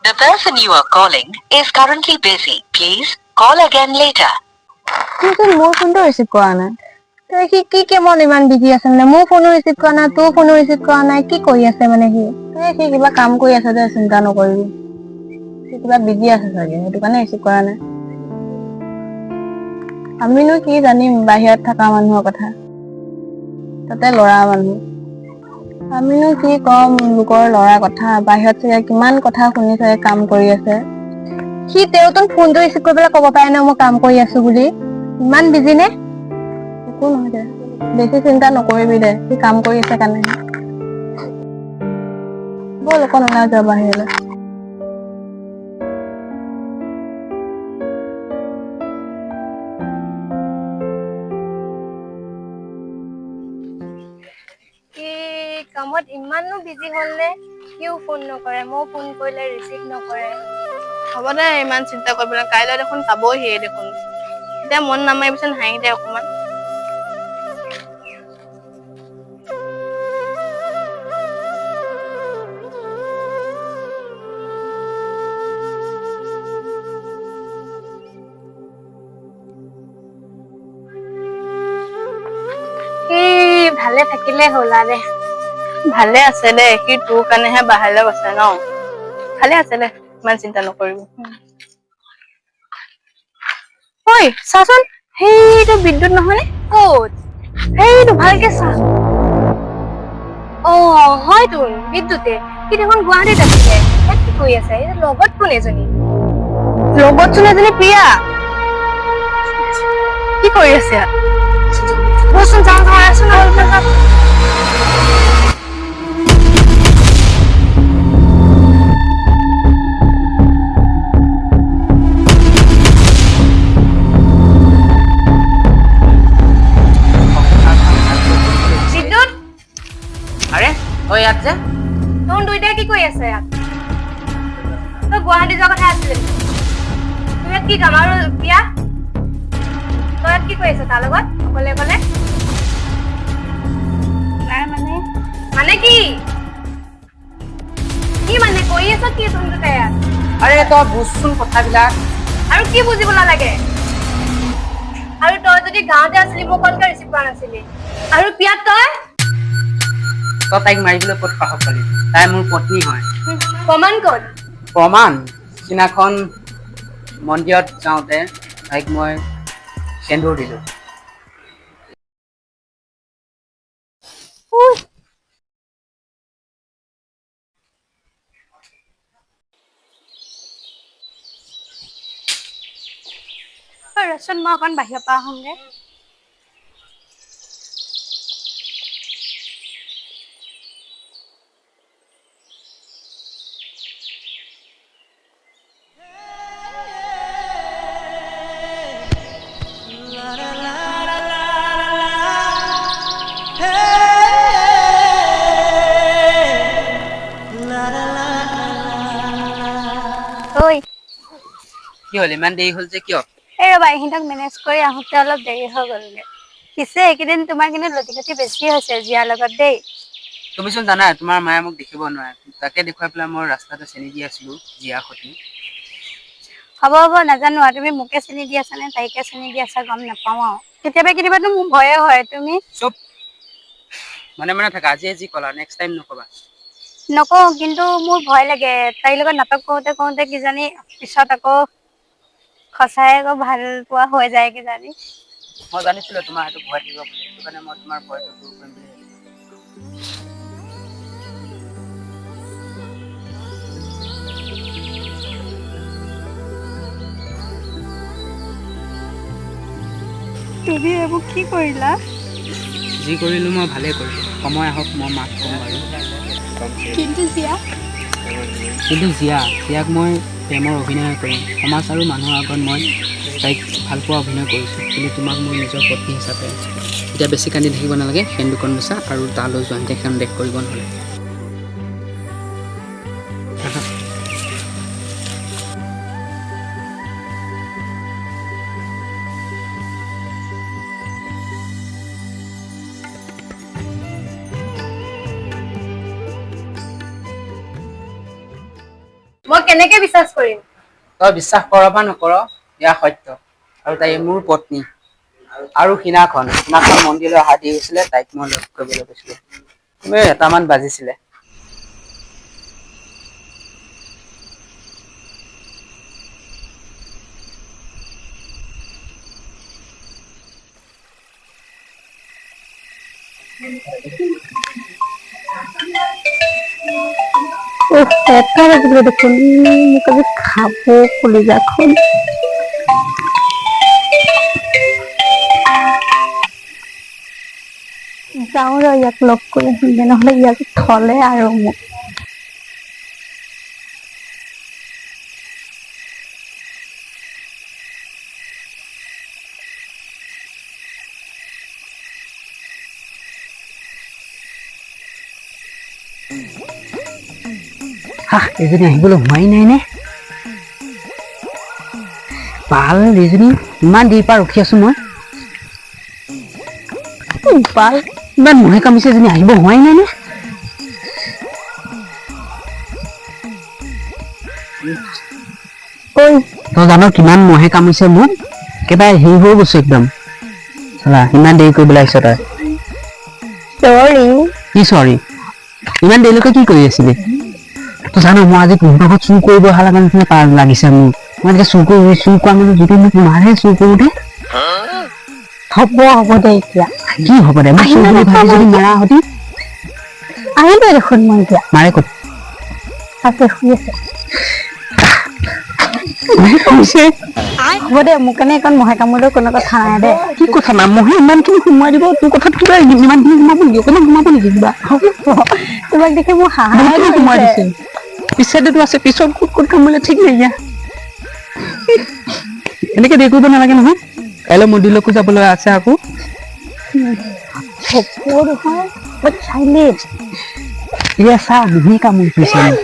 The person you are calling is currently busy. Please call again later. সি মোৰ ফোনটো ৰিচিভ কৰা নাই। তই সি কি কামত ইমান বিজি আছে মানে? মোৰ ফোনো ৰিচিভ কৰা নাই, তোৰ ফোনো ৰিচিভ কৰা নাই, কি কৰি আছে মানে সি? এই সি কিবা কাম কৰি আছে দে, চিন্তা নকৰিবি। সি কিবা বিজি আছে চাগে, সেইটো কাৰণে ৰিচিভ কৰা নাই। আমিনো কি জানিম বাহিৰত থকা মানুহৰ কথা, তাতে ল'ৰা মানুহ। আমিনো কি কম লোকৰ ল'ৰা কথা, বাহিৰত চাগে কিমান কথা শুনি চাগে কাম কৰি আছে। সি তেওঁতো ফোনটো ৰিচিভ কৰিবলৈ ক'ব পাৰে ন মই কাম কৰি আছো বুলি, ইমান বিজি নে? একো নহয় দে, বেছি চিন্তা নকৰিবি দে, সি কাম কৰি আছে কাৰণেহে। ব'ল অকণ ওলাই যাওঁ বাহিৰলৈ। সি কামত ইমানো বিজি হ'ল নে? সিও ফোন নকৰে, ময়ো ফোন কৰিলে ৰিচিভ নকৰে। হ'ব দে, ইমান চিন্তা কৰিব নালাগে, কাইলৈ দেখোন পাবহিয়ে দেখোন। এতিয়া মন নামাৰিবিচোন, হাঁহি দে অকণমান। সি ভালে থাকিলে হ'ল আৰু। ভালে আছে দে, সি তোৰ কাৰণেহে বাহিৰলৈ গৈছে ন। ভালে আছে দে, ইমান চিন্তা নকৰিবি। ঐ চাচোন, সেইটো বিদ্যুৎ নহয়নে? ক'ত? সেইটো ভালকে চা। অ হয়তোন, বিদ্যুতে। সি দেখোন গুৱাহাটীত আছিলে, ইয়াত কি কৰি আছে? এই লগত কোন এজনী? লগতচোন এজনী প্ৰিয়া। কি কৰি আছে ইয়াত? ব'লচোন যাওঁ যাওঁ, আহচোন, আহ, আহ, আহ। বিদ্যুৎ, আৰে তই ইয়াত যে? তহঁত দুইটাই কি কৰি আছে ইয়াত? তই গুৱাহাটী যোৱা কথা আছিলে, তোৰ ইয়াত কি কাম? আৰু প্ৰিয়া, তই ইয়াত কি কৰি আছ তাৰ লগত অকলে অকলে? নাই মানে। মানে কি? কি মানে কৰি আছ কি তহঁত দুটাই ইয়াত? আৰে তই বুজচোন কথাবিলাক। আৰু কি বুজিব নালাগে? আৰু তই যদি গাঁৱতে আছিলি, মোক কল কিয় ৰিচিভ কৰা নাছিলি? আৰু প্ৰিয়া তই? তই তাইক মাৰিবলৈ ক'ত সাহস পালি? তাই মোৰ পত্নী হয়। প্ৰমাণ ক'ত? প্ৰমাণ সিদিনাখন মন্দিৰত যাওঁতে তাইক মই সেন্দুৰ দিলো। ৰচোন, মই অকণ বাহিৰৰ পৰা আহোঁগে। ঐ, কি হ'ল, ইমান দেৰি হ'ল যে কিয়? এই ৰ'বা, এইখিনিক মেনেজ কৰি আহোঁতে অলপ দেৰি হৈ গ'লগে। পিছে এইকেইদিন তোমাৰ কিন্তু লটি ঘটি বেছি হৈছে জীয়াৰ লগত দেই। তুমিচোন জানা তোমাৰ মায়ে মোক দেখিব নোৱাৰে, তাকে দেখুৱাই পেলাই মই ৰাস্তাটো চিনি দি আছিলো জীয়াৰ সৈতে। হ'ব হ'ব, নাজানো আৰু তুমি মোকে চিনি দি আছা নে তাইকে চিনি দি আছা গম নাপাওঁ আৰু। কেতিয়াবা কেতিয়াবাতো মোৰ ভয়ে হয় তুমি। চুপ, মনে মনে থাকা। আজিয়ে যি ক'লা, নেক্সট টাইম নকবা। নকওঁ, কিন্তু মোৰ ভয় লাগে তাইৰ লগত নাটক কৰোঁতে কৰোঁতে কিজানি পিছত আকৌ সঁচাই আকৌ ভাল পোৱা হৈ যায় কিজানি। মই জানিছিলো তোমাৰ সেইটো ভয় থাকিব বুলি, সেইটো কাৰণে মই তোমাৰ ভয়টো দূৰ কৰিম বুলি ভাবিছিলো। তুমি এইবোৰ কি কৰিলা? যি কৰিলো মই ভালেই কৰিলো। সময় আহক, মই মাক ক'ম বাৰু। কিন্তু জীয়া, কিন্তু জীয়া, জীয়াক মই প্ৰেমৰ অভিনয় কৰিম। সমাজ আৰু মানুহৰ আগত মই তাইক ভাল পোৱা অভিনয় কৰিছোঁ, কিন্তু তোমাক মই নিজৰ পত্নী হিচাপে। এতিয়া বেছি কান্দি থাকিব নালাগে, সেন্দুকণ বচা আৰু তালৈ যোৱা, এতিয়া সন্দেহ কৰিব নহ'লে। মই কেনেকে বিশ্বাস কৰিম? তই বিশ্বাস কৰ বা নকৰ, এয়া সত্য। আৰু তাই মোৰ পত্নী। আৰু সিদিনাখন মন্দিৰলৈ অহা দি হৈছিলে, তাইক মই লগ কৰিবলৈ গৈছিলো। তুমি এটামান বাজিছিলে। এটা বাজিলে দেখোন, মোক আজি খাব কলিজাখন। যাওঁ ৰ, ইয়াক লগ কৰি আহিমগে, নহ'লে ইয়াক থলে আৰু মোক। হা, এইজনী আহিবলৈ হোৱাই নাই নে? ভাল, এইজনী ইমান দেৰিৰ পৰা ৰখি আছো মই। বাল, ইমান মহে কামিছে, এজনী আহিব হোৱাই নাই নে? ঐ, তই জান কিমান মহে কামুৰিছে মোক? একেবাৰে হেৰি হৈ গৈছো একদম। চলা, ইমান দেৰি কৰিবলৈ আহিছ তই। চৰি। কি চৰি? ইমান দেৰিলৈকে কি কৰি আছিলি তই? জান, মই আজি তহঁতৰ ঘৰত চুৰ কৰিব অহা লগা নিচিনা লাগিছে মোৰ। মই এনেকে চুৰ কৰি চুৰ কৰা মানে যিটো মোক মাৰে চুৰ কৰোঁতে। হ'ব হ'ব দে এতিয়া। কি হ'ব দে? মই চুৰ বুলি ভাবি যদি মাৰা হতি। আহিলোৱে দেখোন মই এতিয়া। মাৰে ক'ত? আছে, শুই আছে। মহে কামুৰিছে। হ'ব দে, মোৰ কাৰণে এইকণ মহে কামুৰিলেও কোনো কথা নাই দে। কি কথা নাই? মহে ইমানখিনি সোমোৱাই দিব, তোৰ কথাত কিবা ইমানখিনি সোমাব নেকি? অকণমান সোমাব নেকি কিবা? তোমাক দেখি মোৰ হাঁহা বহুতখিনি সোমোৱাই দিছে। পিছাইডেতো আছে, পিছত ক'ত ক'ত কামুৰিলে ঠিক নাইকিয়া। এনেকে দেৰি কৰিব নালাগে নহয়, কাইলৈ মন্দিৰলৈকো যাবলৈ আছে আকৌ। হ'ব নহয়, বাট চাইলেণ্ট। এয়া চা, মহে কামুৰি ফুৰিছে মোক।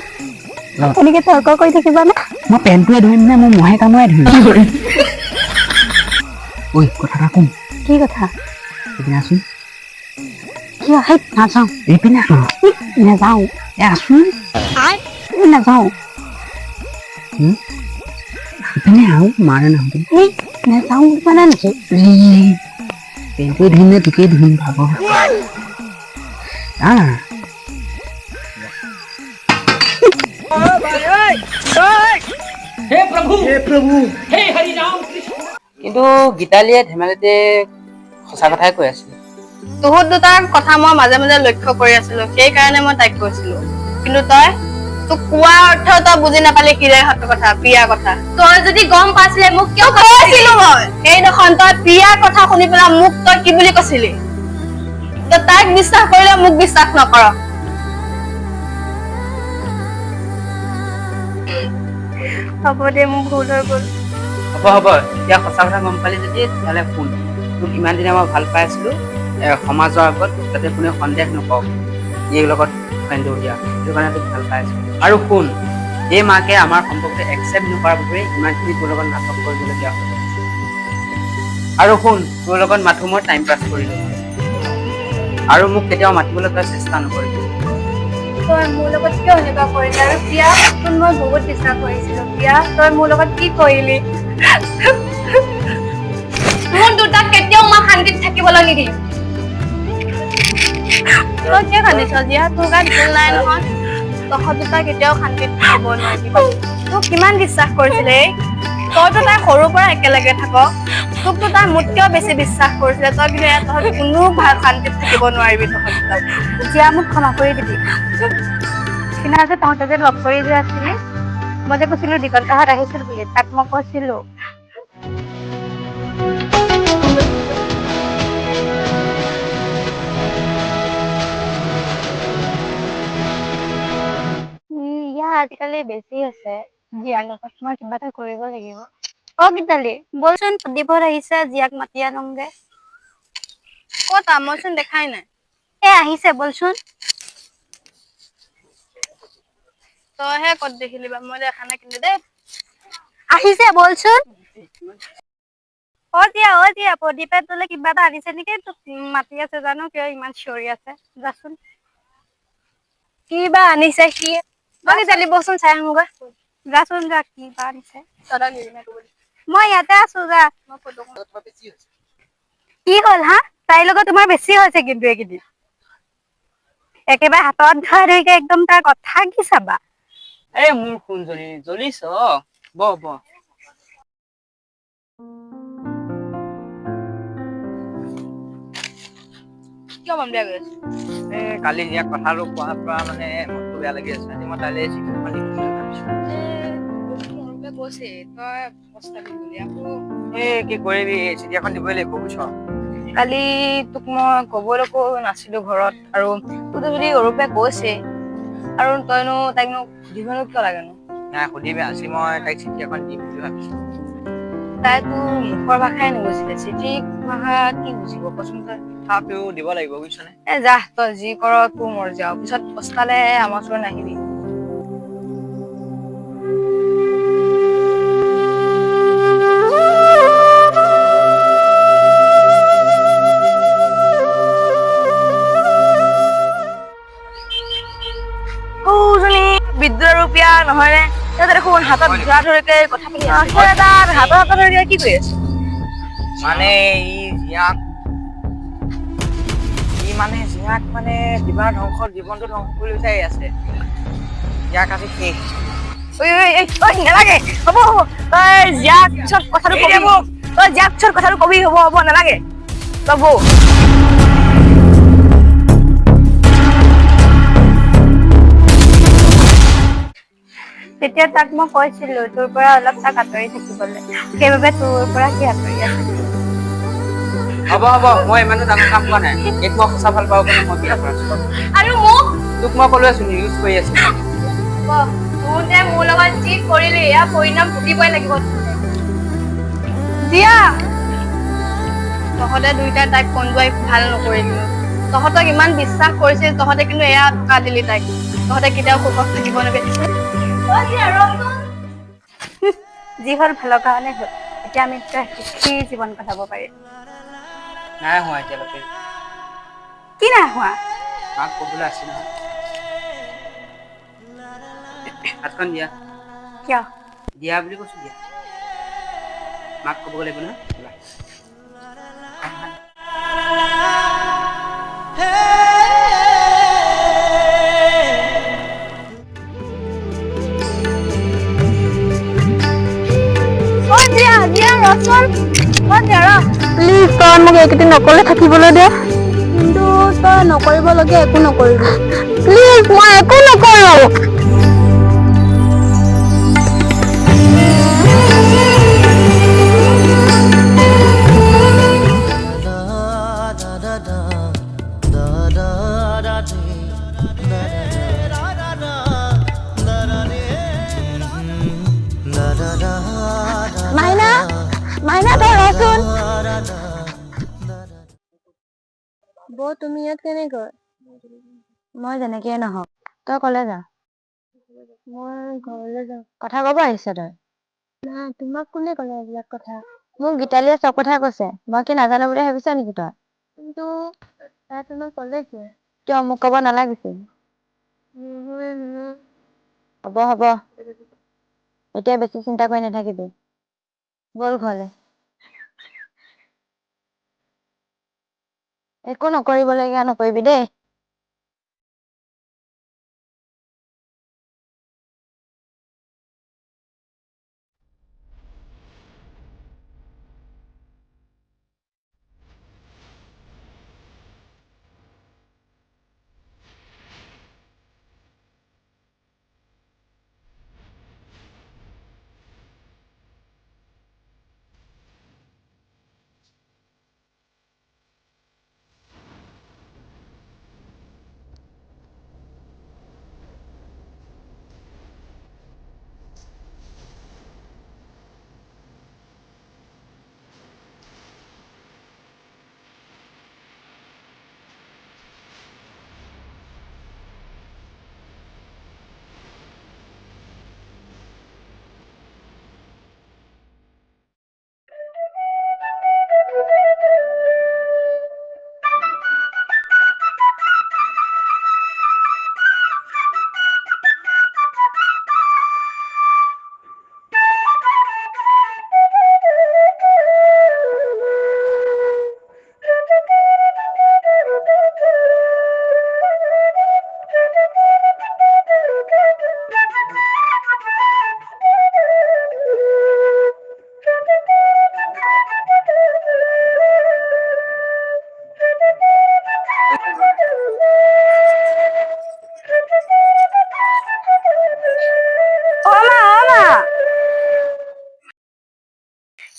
এনেকে তৰ্ক কৰি থাকিবানে? মই পেণ্টটোৱে ধৰিম নে মই মহে কামুৰাই ধৰিম? ঐ, কথা এটা কম। কি কথা? এইপিনে আছোন। কিয়? সেই নাযাওঁ। এইপিনে আহ। নাযাওঁ। এ আছোন। এই নাযাওঁ। এইপিনে আহো, মাৰে নাহো। এই নাযাওঁ বুলি কোৱা নাই নেকি? এই পেণ্টটোৱে ধৰিম নে তোকেই ধৰিম ভাব। আহ। কিন্তু গীতালীয়ে ধেমালিতে সঁচা কথাই কৈ আছিলে। তহঁত দুটাৰ কথা মই মাজে মাজে লক্ষ্য কৰি আছিলো, সেইকাৰণে মই তাইক কৈছিলো। কিন্তু তই তোক কোৱা অৰ্থ তই বুজি নাপালি। কিৰেহঁতৰ কথা, প্ৰিয়াৰ কথা তই যদি গম পাইছিলে মোক কিয় কৈছিলো মই? সেইদিনাখন তই প্ৰিয়াৰ কথা শুনি পেলাই মোক তই কি বুলি কৈছিলি? তই তাইক বিশ্বাস কৰিলে মোক বিশ্বাস নকৰ। হ'ব দে, মোৰ ভুল হৈ গ'ল। হ'ব হ'ব, এতিয়া সঁচা কথা গম পালি যদি তেতিয়াহ'লে শুন, তোক ইমান দিনে মই ভাল পাই আছিলো, সমাজৰ আগত যাতে কোনেও সন্দেহ নকৰক এই লগত ফ্ৰেণ্ডটো দিয়া, সেইটো কাৰণে তোক ভাল পাই আছো। আৰু শুন, এই মাকে আমাৰ সম্পৰ্কটো একচেপ্ট নকৰাৰ বাবে ইমানখিনি তোৰ লগত নাটক কৰিবলগীয়া হ'ল। আৰু শুন, তোৰ লগত মাথো মই টাইম পাছ কৰিলো, আৰু মোক কেতিয়াও মাতিবলৈ তই চেষ্টা নকৰিবি। তই মোৰ লগত কিয় এনেকুৱা কৰিলি? আৰু প্ৰিয়া, তোক মই বহুত বিশ্বাস কৰিছিলো। প্ৰিয়া, তই মোৰ লগত কি কৰিলি? তোৰ দুটাক কেতিয়াও মই শান্তিত থাকিবলৈ নিদিম। তই কিয় কান্দিছ জীয়া? তোৰ গাত ভুল নাই নহয়। তহঁত দুটা কেতিয়াও শান্তিত থাকিব নোৱাৰিবি। তোক কিমান বিশ্বাস কৰিছিলে এই? তইতো তাই সৰুৰ পৰা একেলগে থাক, তোকতো তাই মোতকেও বেছি বিশ্বাস কৰিছিলে। তই কিন্তু ইয়াত তহঁত কোনো ভাল শান্তিত থাকিব নোৱাৰিবি তহঁত দুটা। জীয়া, মোক ক্ষমা কৰি দিবি। সিদিনা যে তহঁতে যে লগ কৰি যে আছিলি, মই যে কৈছিলো দিগন্তহঁত আহিছিল বুলি, তাক মই কৈছিলো। ইয়া আজিকালি বেছি হৈছে। জীয়াৰ লগত মই কিবা এটা কৰিব লাগিব। অ গীতালি, বলচোন, প্ৰদীপহঁত আহিছে, জীয়াক মাতি আনোগে। ক'ত? মইচোন দেখাই নাই। এ আহিছে, বলচোন। তইহে ক'ত দেখিলি বা, মই দেখা নাই কিন্তু দেই। আহিছে, বলচোন। অ জীয়া, অ জীয়া, প্ৰদীপে তোলৈ কিবা এটা আনিছে নেকি? তোক মাতি আছে, জানো কিয় ইমান চিঞৰি আছে। যাচোন, কি বা আনিছে সি। অ গীতালি, বলচোন চাই আহোঁগৈ। যাচোন যা, কি বা আনিছে। মই ইয়াতে আছো, যা। কি হ'ল হা? তাইৰ লগত তোমাৰ বেছি হৈছে কিন্তু এইকেইদিন। একেবাৰে হাতত ধৰা ধৰিকে একদম তাৰ কথা কি চাবা। এই মোৰ সোণজনী জ্বলিছ, বহ বহ। কিয় মন বেয়া কৰি আছ? এই কালি ইয়াক কথাটো কোৱাৰ পৰা মানে মনটো বেয়া লাগি আছে। আজি মই তাইলৈ চিঠি এখন লিখিম বুলি ভাবিছো। কৈছে তই প্ৰস্তাৱ বুলি আকৌ। এই কি কৰিবি, চিঠি এখন দিবই লাগিব বুজিছ। কালি তোক মই ক'বলৈকো নাছিলো ঘৰত, আৰু তোকতো যদি অৰূপে কৈছে আৰু তইনো তাইকনো সুধিবনো কিয় লাগেনো? নাই সুধিবি, আজি মই তাইক চিঠি এখন দিম বুলি ভাবিছো। তাই তোৰ মুখৰ ভাষাই নুবুজিলে, চিঠি ভাষা কি বুজিব কচোন তই? তথাপিও দিব লাগিব বুজিছনে। এ যা, তই যি কৰ তোৰ মৰ্জি, আৰু পিছত পস্তালে আমাৰ ওচৰত নাহিবি। বিদ্যুৎ আৰু পিয়া নহয়নে? সিহঁতে দেখোন হাতত ধৰা ধৰিকে কথা পাতি আছে। তাত হাতত হাতত ধৰি কি কৰি আছে? মানে ই জীয়াক, ই মানে জীয়াক মানে কিবা ধ্বংস, জীৱনটো ধ্বংস কৰিব বিচাৰি আছে। জীয়াক আজি শেষ। ঐ ঐ ঐ, নালাগে, হ'ব হ'ব, তই জীয়াক পিছত কথাটো কবি। তই জীয়াক পিছত কথাটো কবি, হ'ব হ'ব, নালাগে, তই বৌ। তেতিয়া তাক মই কৈছিলো তোৰ পৰা অলপ তাক আঁতৰি থাকিবলৈ, সেইবাবে তোৰ পৰা সি আঁতৰি আছে। হ'ব হ'ব, মই ইমানো ডাঙৰ কাম পোৱা নাই। এক মই সঁচা ভাল পাওঁ কাৰণে মই বিয়া কৰাইছো। আৰু মোক? তোক মই ক'লোৱেচোন, ইউজ কৰি আছো। তোহঁতে মোৰ লগত যি কৰিলি ইয়াৰ পৰিণাম ভুগিবই লাগিব। দিয়া, তহঁতে দুইটাই তাইক কন্দুৱাই ভাল নকৰিলি। তহঁতক ইমান বিশ্বাস কৰিছিল, তহঁতে কিন্তু এয়া ধোকা দিলি তাইক। তহঁতে কেতিয়াও সুখত থাকিব নোৱাৰিবি। যি হ'ল ভালৰ কাৰণে হ'ল। এতিয়া আমি সুখী জীৱন কটাব পাৰিম। নাই হোৱা এতিয়ালৈকে। কি নাই হোৱা? মাক ক'বলৈ আছে নহয়। হাতখন দিয়া। কিয়? দিয়া বুলি কৈছো, দিয়া। মাক ক'ব লাগিব নহয়। প্লিজ তই মোক এইকেইদিন অকলে থাকিবলৈ দে। কিন্তু তই নকৰিবলগীয়া একো নকৰিবি প্লিজ, মই একো নকৰো। মাইনা, মাইনা, তই ৰচোন। বৌ, তুমি ইয়াত কেনেকৈ? মই যেনেকেই নহওক, তই কলে যা। মই ঘৰলৈ যাওঁ। কথা কব আহিছ তই? নাই, তোমাক কোনে ক'লে এইবিলাক কথা? মোক গীতালীয়ে চব কথা কৈছে। মই কি নাজানো বুলি ভাবিছ নেকি তই? কিন্তু তাই তোমাক ক'লে কিয়? কিয় মোক ক'ব নালাগিছিল? হ'ব হ'ব, এতিয়া বেছি চিন্তা কৰি নাথাকিবি, ব'ল ঘৰলে। একো নকৰিবলগীয়া নকৰিবি দেই।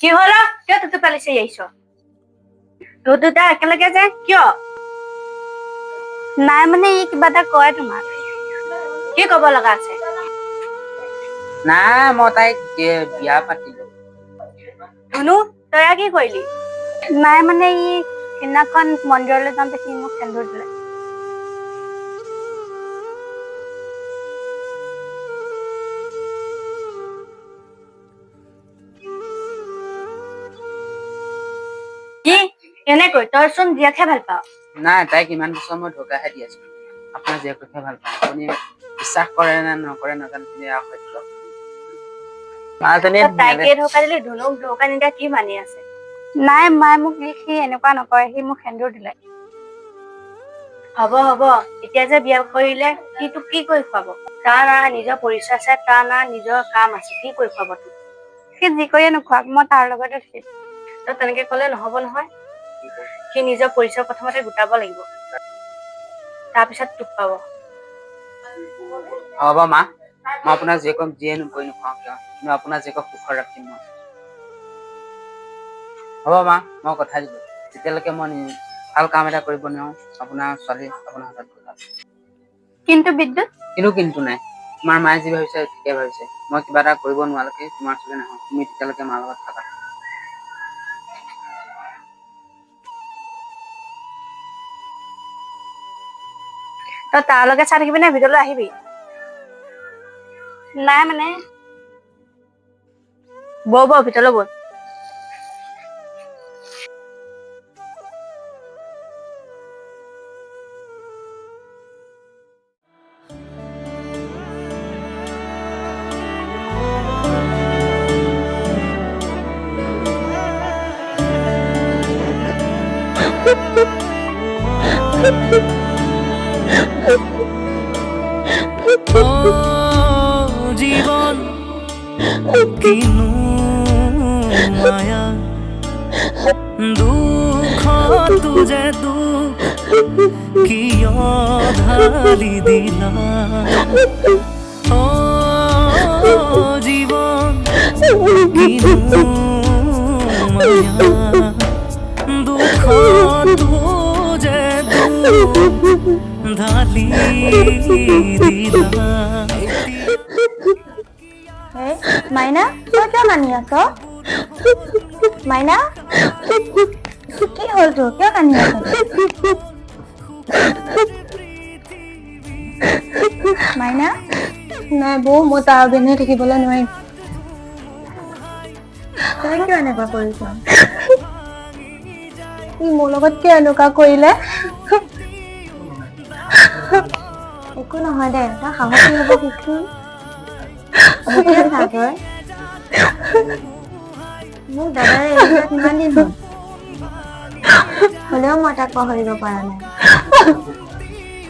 কি হ'ল অ? কিয় তোৰ পালে চিঞৰি আহিছ? তহঁত দুটা একেলগে যে কিয়? নাই মানে ই কিবা এটা কয় তোমাক। কি ক'ব লগা আছে? নাই, মই তাইক বিয়া পাতিলো। ধুনু, তই কি কৰিলি? নাই মানে ই সিদিনাখন মন্দিৰলৈ যাওঁতে সি মোক সেন্দুৰ দিলে। কি কেনেকৈ? তইচোন জীয়াকহে ভাল পাৱ। নাই, তাইক ইমান বছৰ মই ঢকাহে দি আছো। আপোনাৰ জীয়েককহে ভাল পাওঁ। আপুনি বিশ্বাস কৰে নে নকৰে নাজানো, কিন্তু এয়া সত্য। মাজনীয়ে তই তাইকে ঢকা দিলি, ধুনুক ঢকা নিদিয়া কি মানি আছে? নাই, মায়ে মোক সি এনেকুৱা নকৰে, সি মোক সেন্দুৰ দিলে। হ'ব হ'ব, এতিয়া যে বিয়া কৰিলে সি তোক কি কৰি খুৱাব? তাৰ না নিজৰ পৰিচয় আছে, তাৰ না নিজৰ কাম আছে, কি কৰি খুৱাব তোক? সি যি কৰিয়ে নোখোৱাক, মই তাৰ লগতে থাকিম। তই তেনেকে ক'লে নহ'ব নহয়। সি নিজৰ পৰিচয় প্ৰথমতে গোটাব লাগিব, তাৰপিছত তোক পাব। হ'ব মা, মই আপোনাৰ জীয়েকক যিয়ে নকৰি নোখোৱাওঁ কিয়, কিন্তু আপোনাৰ জীয়েকক সুখত ৰাখিম মই। হ'ব মা, মই কথা দিলো, যেতিয়ালৈকে মই ভাল কাম এটা কৰিব নোৱাৰো, আপোনাৰ ছোৱালী আপোনাৰ হাতত গ'ল। কিন্তু বিদ্যুৎ, কিন্তু কিন্তু নাই, তোমাৰ মায়ে যি ভাবিছে ঠিকে ভাবিছে। মই কিবা এটা কৰিব নোৱাৰালৈকে তোমাৰ ওচৰলৈ নাহো। তুমি তেতিয়ালৈকে মাৰ লগত থাকা। তই তাৰলৈকে চাই থাকিবি নে ভিতৰলৈ আহিবি? নাই মানে বৌ বৌ, ভিতৰলৈ বল। জীৱন কিনো মায়া, দুখতো যে দুখ কিয় ঢালি দিলা? অ জীৱন কিনো মায়া, দুখতো যে দুখ ঢালি দিলা। মাইনা, তই কিয় কান্দি আছ? মাইনা, কি হ'ল তোৰ? কিয় কান্দি আছ? মাইনা। নাই বৌ, মই তাৰ অবিহনে থাকিবলৈ নোৱাৰিম। তই কিয় এনেকুৱা কৰিছ? সি মোৰ লগত কিয় এনেকুৱা কৰিলে? একো নহয় দে, তই সাহসী হ'ব শিকচোন। মোকে চা তই, মোক দাদাৰে এৰি যোৱা কিমান দিন হ'ল, হ'লেও মই তাক পাহৰিব পৰা নাই।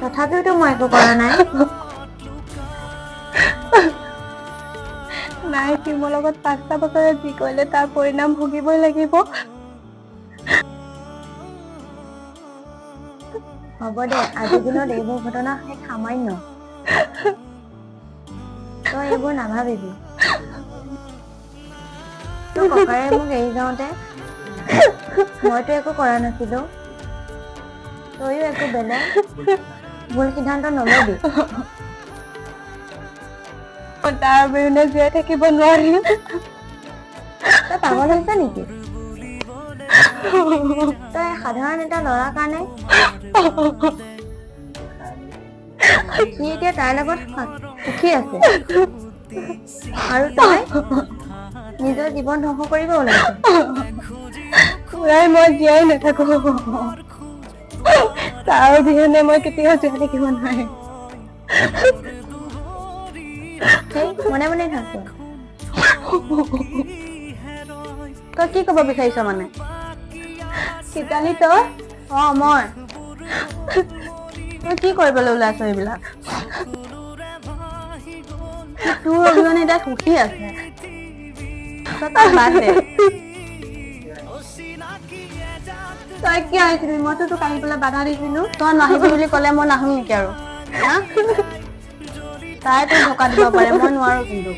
তথাপিওতো মই একো কৰা নাই। নাই, সি মোৰ লগত 5টা বছৰে যি কৰিলে তাৰ পৰিণাম ভুগিবই লাগিব। হ'ব দে, আজিৰ দিনত এইবোৰ ঘটনা এক সামান্য। তই এইবোৰ নাভাবিবি। তোৰ ককায়ে মোক এৰি যাওঁতে মইতো একো কৰা নাছিলো। তইও একো বেলেগ ভুল সিদ্ধান্ত নলবি। মই তাৰ অবিহনে জীয়াই থাকিব নোৱাৰিম। তই পাগল হৈছ নেকি? তই সাধাৰণ এটা ল'ৰাৰ কাৰণে? সি এতিয়া তাইৰ লগত সুখী আছে আৰু তই নিজৰ জীৱন ধ্বংস কৰিব ওলাইছ। খুৰাই, মই জীয়াই নাথাকো। তাৰ অবিহনে মই কেতিয়াও জীয়াই থাকিব নোৱাৰিম। সেই মনে মনে থাক। তই কি ক'ব বিচাৰিছ মানে? শীতালি, তই? অ মই। তই কি কৰিবলৈ ওলাইছ এইবিলাক? তোৰ অবিহনে এতিয়া সুখী আছে, তই তাক বাদ দে। তই কিয় আহিছিলি? মইতো তোক আহিবলৈ বাধা দিছিলো। তই নাহিবি বুলি ক'লে মই নাহো নেকি আৰু? হা, তাই তোক ধোকা দিব পাৰে, মই নোৱাৰো। কিন্তু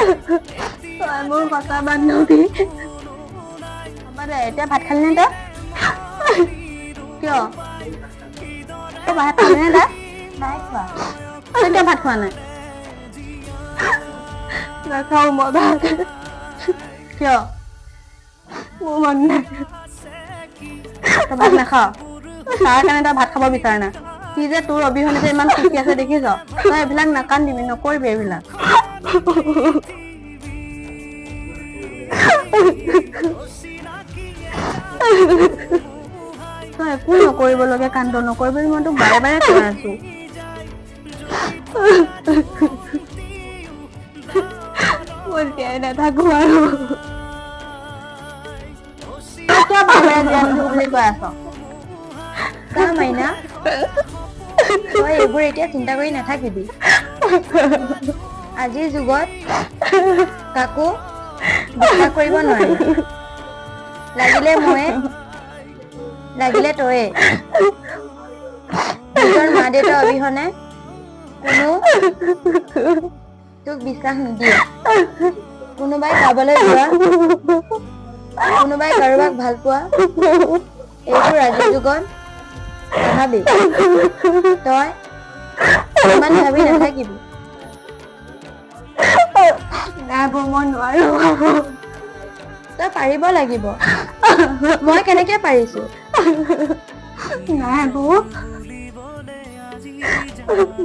তই মোৰ সঁচা বান্ধৱী। হ'ব দে, এতিয়া ভাত খালি নে তই? কিয়, তই ভাত খালি নে? তই নাই খোৱা? তই কিয় ভাত খোৱা নাই? নাখাওঁ মই ভাত। কিয়? মোৰ মন নাই। তই ভাত নাখাৱ, তাৰ কাৰণে তই ভাত খাব বিচৰা নাই। সি যে তোৰ অবিহনে যে ইমান সুখী আছে দেখিছ। তই এইবিলাক নাকান্দিবি, নকৰিবি এইবিলাক। তই একো নকৰিবলগীয়া কাণ্ড নকৰিবি, মই তোক বাৰে বাৰে কৈ আছো। মই জীয়াই নাথাকো আৰু। কিয় বাৰে বাৰে জীয়াই নাথাকো বুলি কৈ আছ? চা মাইনা, তই এইবোৰ এতিয়া চিন্তা কৰি নাথাকিবি। আজিৰ যুগত কাকো বিশ্বাস কৰিব নোৱাৰি, লাগিলে ময়ে, লাগিলে তয়ে। নিজৰ মা দেউতা অবিহনে কোনো তোক বিশ্বাস নিদিয়ে। কোনোবাই কাৰোবালৈ যোৱা, কোনোবাই কাৰোবাক ভাল পোৱা, এইবোৰ আজিৰ যুগত নাভাবি। তই ইমান ভাবি নাথাকিবি। নাই বৌ, মই নোৱাৰো। তই পাৰিব লাগিব। মই কেনেকে পাৰিছো? নাই বৌ,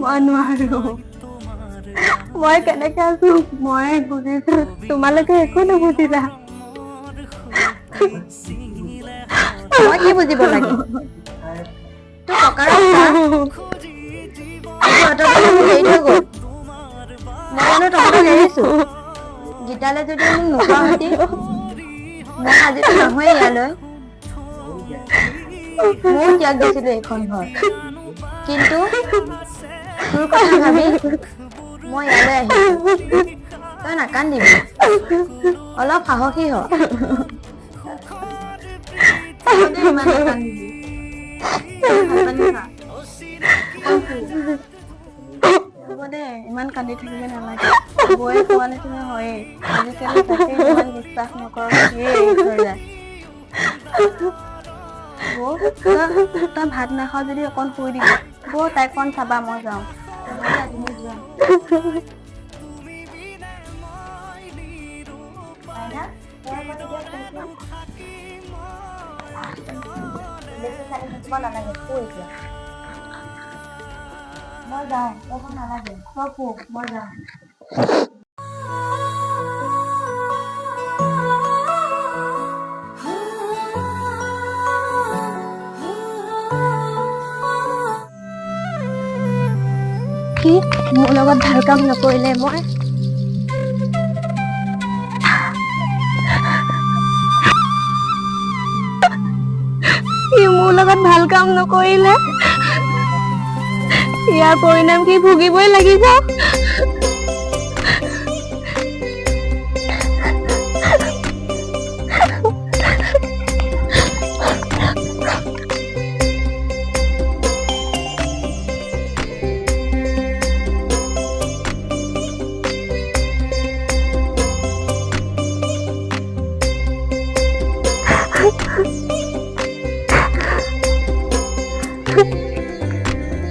মই নোৱাৰো। মই কেনেকে আছো মই বুজিছো, তোমালোকে একো নুবুজিলা। মই কি বুজিব লাগে? তোৰ ককাৰক চা, আজি অতদিনে মোক এৰি থৈ গ'ল। মই জানো তহঁতক এৰিছো? গীতালে যদি মোক নোকোৱা হতি, মই আজিতো নাহোৱে ইয়ালৈ। ময়ো ত্যাগ দিছিলো এইখন ঘৰ, কিন্তু তোৰ কথা ভাবি মই ইয়ালৈ আহিছো। তই নাকান্দিবি, অলপ সাহসী হ। ইমান নাকান্দিবি, ভাত পানী খা, অকণ শু। হ'ব দে, ইমান কান্দি থাকিব নালাগে। বৌয়ে কোৱা নিচিনা হয়েই, আজিকালি কাকে ইমান বিশ্বাস নকৰ, সিয়ে এৰি থৈ যায়। বৌ, তই ভাত নাখাৱ যদি অকণ শুই দিবি। বৌ, তাইক অকণ চাবা, মই যাওঁ। তুমি যোৱা। মাইনা, তই অকণ এতিয়া শুচোন। বেছি কান্দি থাকিব নালাগে, শু এতিয়া। মই যাওঁ, তই শুব নালাগে, তই শু, মই যাওঁ। সি মোৰ লগত ভাল কাম নকৰিলে। মই সি মোৰ লগত ভাল কাম নকৰিলে, ইয়াৰ পৰিণাম কি ভুগিবই লাগিব।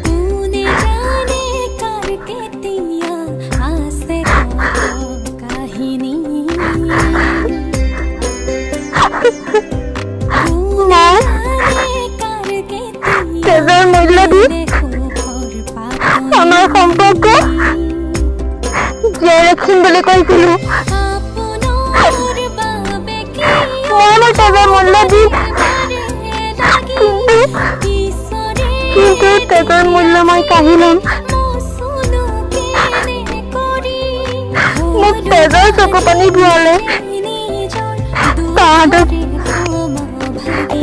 কোনে জানে কাৰ কেতিয়া আছে কত কাহিনী। কোনে জানে কাৰ কেতিয়া তেজৰ মূল্য দি সুখৰ পাতনি। আমাৰ সম্পৰ্ক জীয়াই ৰাখিম বুলি কৈছিলো। আপোনাৰ বাবে কিয় মই মোৰ তেজৰ মূল্য দি লাগি কিন্তু কিন্তু তেজৰ মূল্য মই কাঢ়ি ল'ম। মচুনো কেনে কৰি মোক তেজৰ চকু পানী ধুৱালে, নিজৰ তাহাঁতক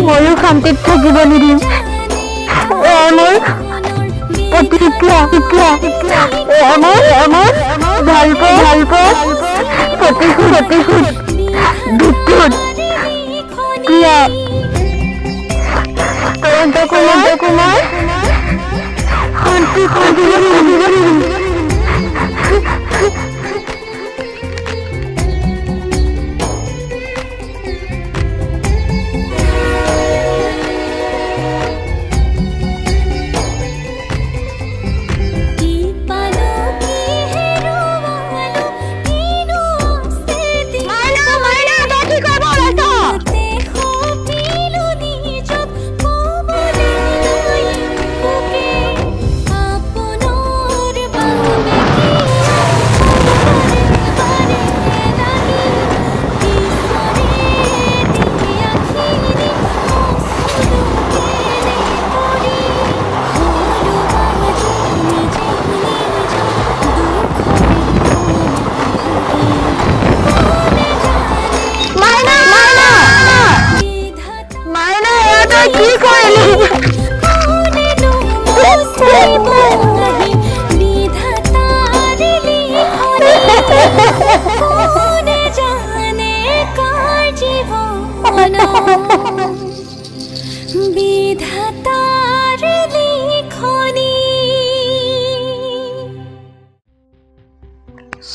ময়ো শান্তিত থাকিব নিদিম। এয়া মোৰ প্ৰতিজ্ঞা। এয়া মোৰ ভালপোৱা ভালপোৱা প্ৰতিশোধ প্ৰতিশোধ। বিদ্যুৎ, প্ৰিয়া, তৰন্ত কুমাৰ কুমাৰ শান্তি শান্তি।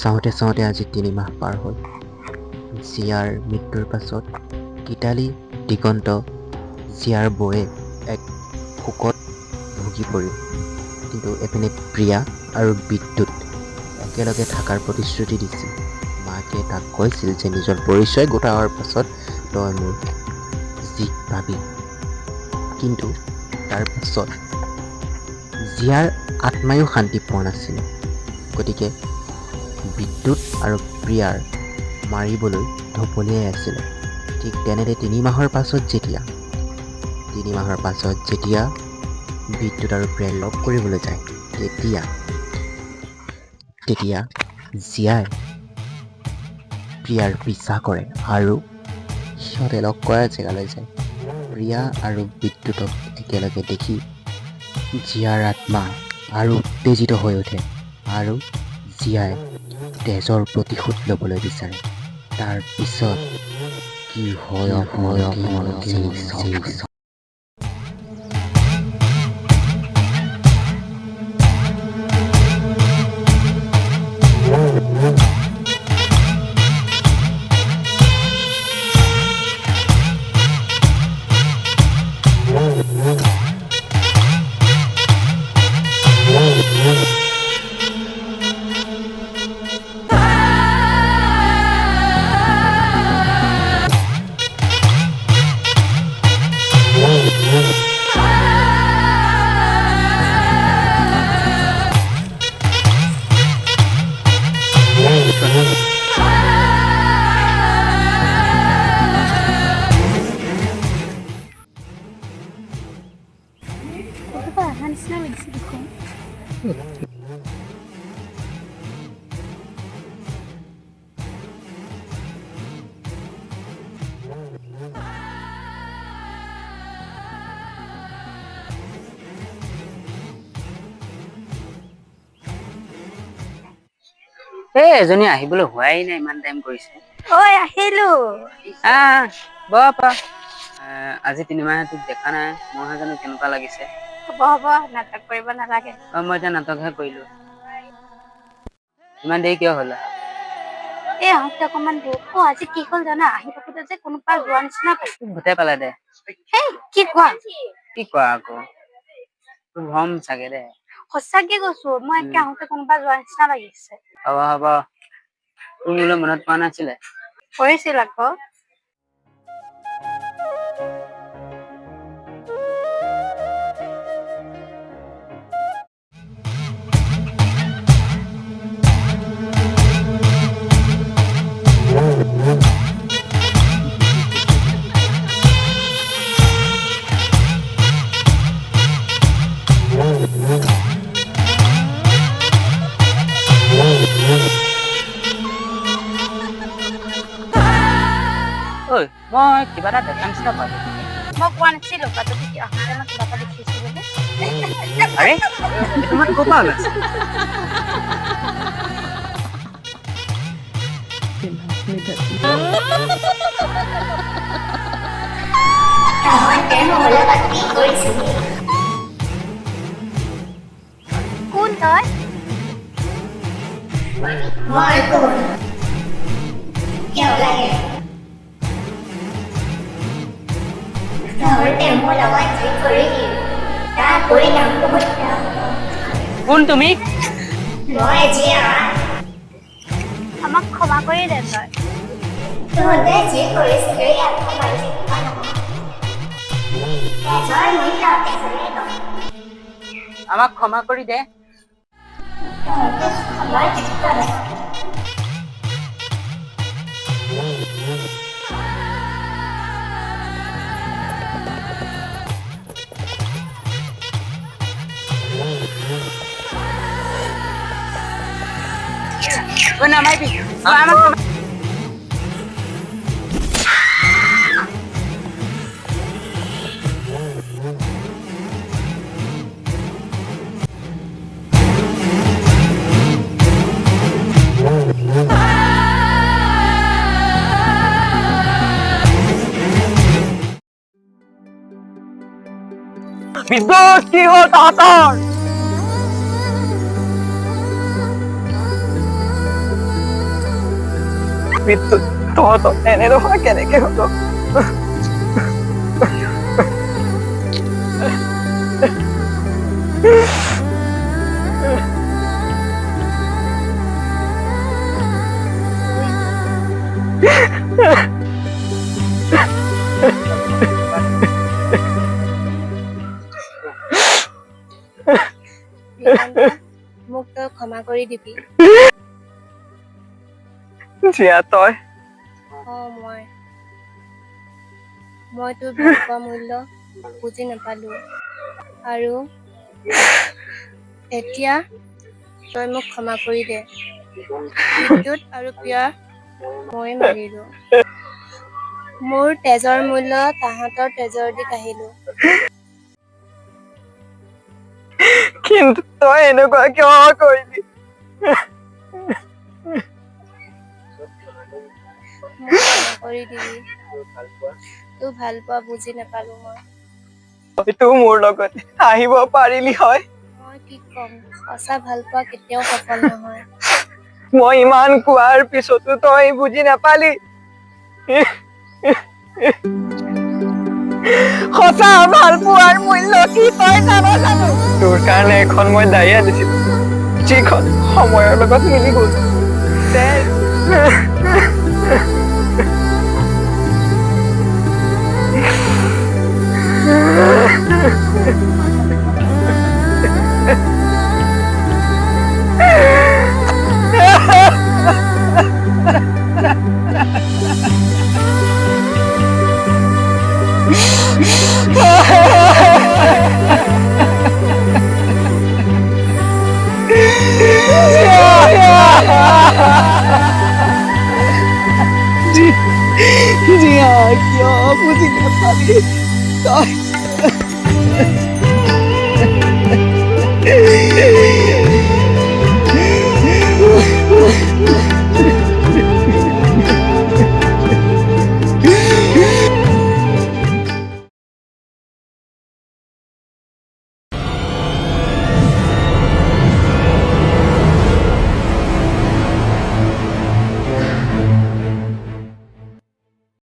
চাওঁতে চাওঁতে আজি 3 মাহ পাৰ হ'ল। জীয়াৰ মৃত্যুৰ পাছত গীতালি, দিগন্ত, জীয়াৰ বৌয়ে এক শোকত ভুগি পৰিল। কিন্তু এপিনে প্ৰিয়া আৰু বিদ্যুৎ একেলগে থকাৰ প্ৰতিশ্ৰুতি দিছিল। মাকে তাক কৈছিল যে নিজৰ পৰিচয় গোটাৱাৰ পাছত তই মোৰ জীক পাবি। কিন্তু তাৰ পাছত জীয়াৰ আত্মায়ো শান্তি পোৱা নাছিল। গতিকে বিদ্যুৎ আৰু প্ৰিয়াৰ মাৰিবলৈ ঢপলিয়াই আছিলে। ঠিক তেনেতে 3 মাহৰ পাছত যেতিয়া বিদ্যুৎ আৰু প্ৰিয়াই লগ কৰিবলৈ যায়, তেতিয়া তেতিয়া জীয়াই প্ৰিয়াৰ পিছা কৰে আৰু সিহঁতে লগ কৰা জেগালৈ যায়। প্ৰিয়া আৰু বিদ্যুতক একেলগে দেখি জীয়াৰ আত্মা আৰু উত্তেজিত হৈ উঠে আৰু জীয়াই তেজৰ প্ৰতিশোধ ল'বলৈ বিচাৰে। তাৰ পিছত কি হয় আপোনালোকে চাওক। ক'ৰবাৰ অহা নিচিনা লাগিছে দেখোন। এই এজনী আহিবলৈ হোৱাই নাই, ইমান টাইম কৰিছে। ঐ, আহিলো। আহ বহ পা। আজি 3 মাহে তোক দেখা নাই, মইহে জানো কেনেকুৱা লাগিছে। হ'ব হ'ব, নাটক কৰিব নালাগে। অ, মই এতিয়া নাটকহে কৰিলো। ইমান দেৰি কিয় হ'ল? এই আহোঁতে অকণমান দেৰি। অ, আজি কি হ'ল জানা? আহি থাকোতে যে কোনোবা যোৱা নিচিনা পাইছো। তোক ভূতে পালে দে। হেই, কি কোৱা? কি কোৱা আকৌ, তোৰ ভ্ৰম চাগে দে। সঁচাকে কৈছো, মই একে আহোঁতে কোনোবা যোৱা নিচিনা লাগিছে। হ'ব হ'ব, তোৰ মোলৈ মনত পৰা নাছিলে? পৰিছিল আকৌ। ঐ, মই কিবা এটা দেখা নিচিনা পালো। মই কোৱা নাছিলো বাটতে আহোঁতে মই কিবা এটা দেখিছো বুলি? আৰে, এইটো মাত ক'ৰ পৰা ওলাইছে? কোন তই? মই কোন? কিয় লাগে? তহঁতে মোৰ লগত যি কৰিলি তাৰ পৰিণাম বহুত বেয়া হ'ব। কোন তুমি? মই জীয়া। আমাক ক্ষমা কৰি দে তই। তহঁতে যি কৰিছিলি ইয়াত ক্ষমাৰ যোগ্য নহয়। তেজৰ মূল্য তেজেৰে ল'ম। আমাক ক্ষমা কৰি দে। তহঁতে ক্ষমাৰ যোগ্য নহয়। ঐ, নামাৰিবি। ঐ, আমাক ক্ষমা বিদ্যুৎ, কি হ'ল তহঁতৰ? বিদ্যুৎ তহঁতৰ এনে দশা কেনেকে হলো? মোক তই ক্ষমা কৰি দিবি। জীয়া, তই? অ, মই তোৰ ভালপোৱা মূল্য বুজি নাপালো আৰু এতিয়া তই মোক ক্ষমা কৰি দে। বিদ্যুৎ আৰু প্ৰিয়া মই মাৰিলো। মোৰ তেজৰ মূল্য তাহাঁতৰ তেজৰ দি কাঢ়িলো। কিন্তু তই এনেকুৱা কিয় কৰিলি? মোক ক্ষমা কৰি দিবি। তোৰ ভালপোৱা বুজি নাপালো মই। তইতো মোৰ লগত আহিব পাৰিলি হয়। মই কি ক'ম, সঁচা ভালপোৱা কেতিয়াও সফল নহয়। মই ইমান কোৱাৰ পিছতো তই বুজি নাপালি। সঁচা ভালপোৱাৰ মূল্য কি তই জান জানো? তোৰ কাৰণে এখন মই ডায়েৰী আনিছিলো, যিখন সময়ৰ লগত মিলি গ'ল। জীয়া, কিয় বুজি নাপালি তই?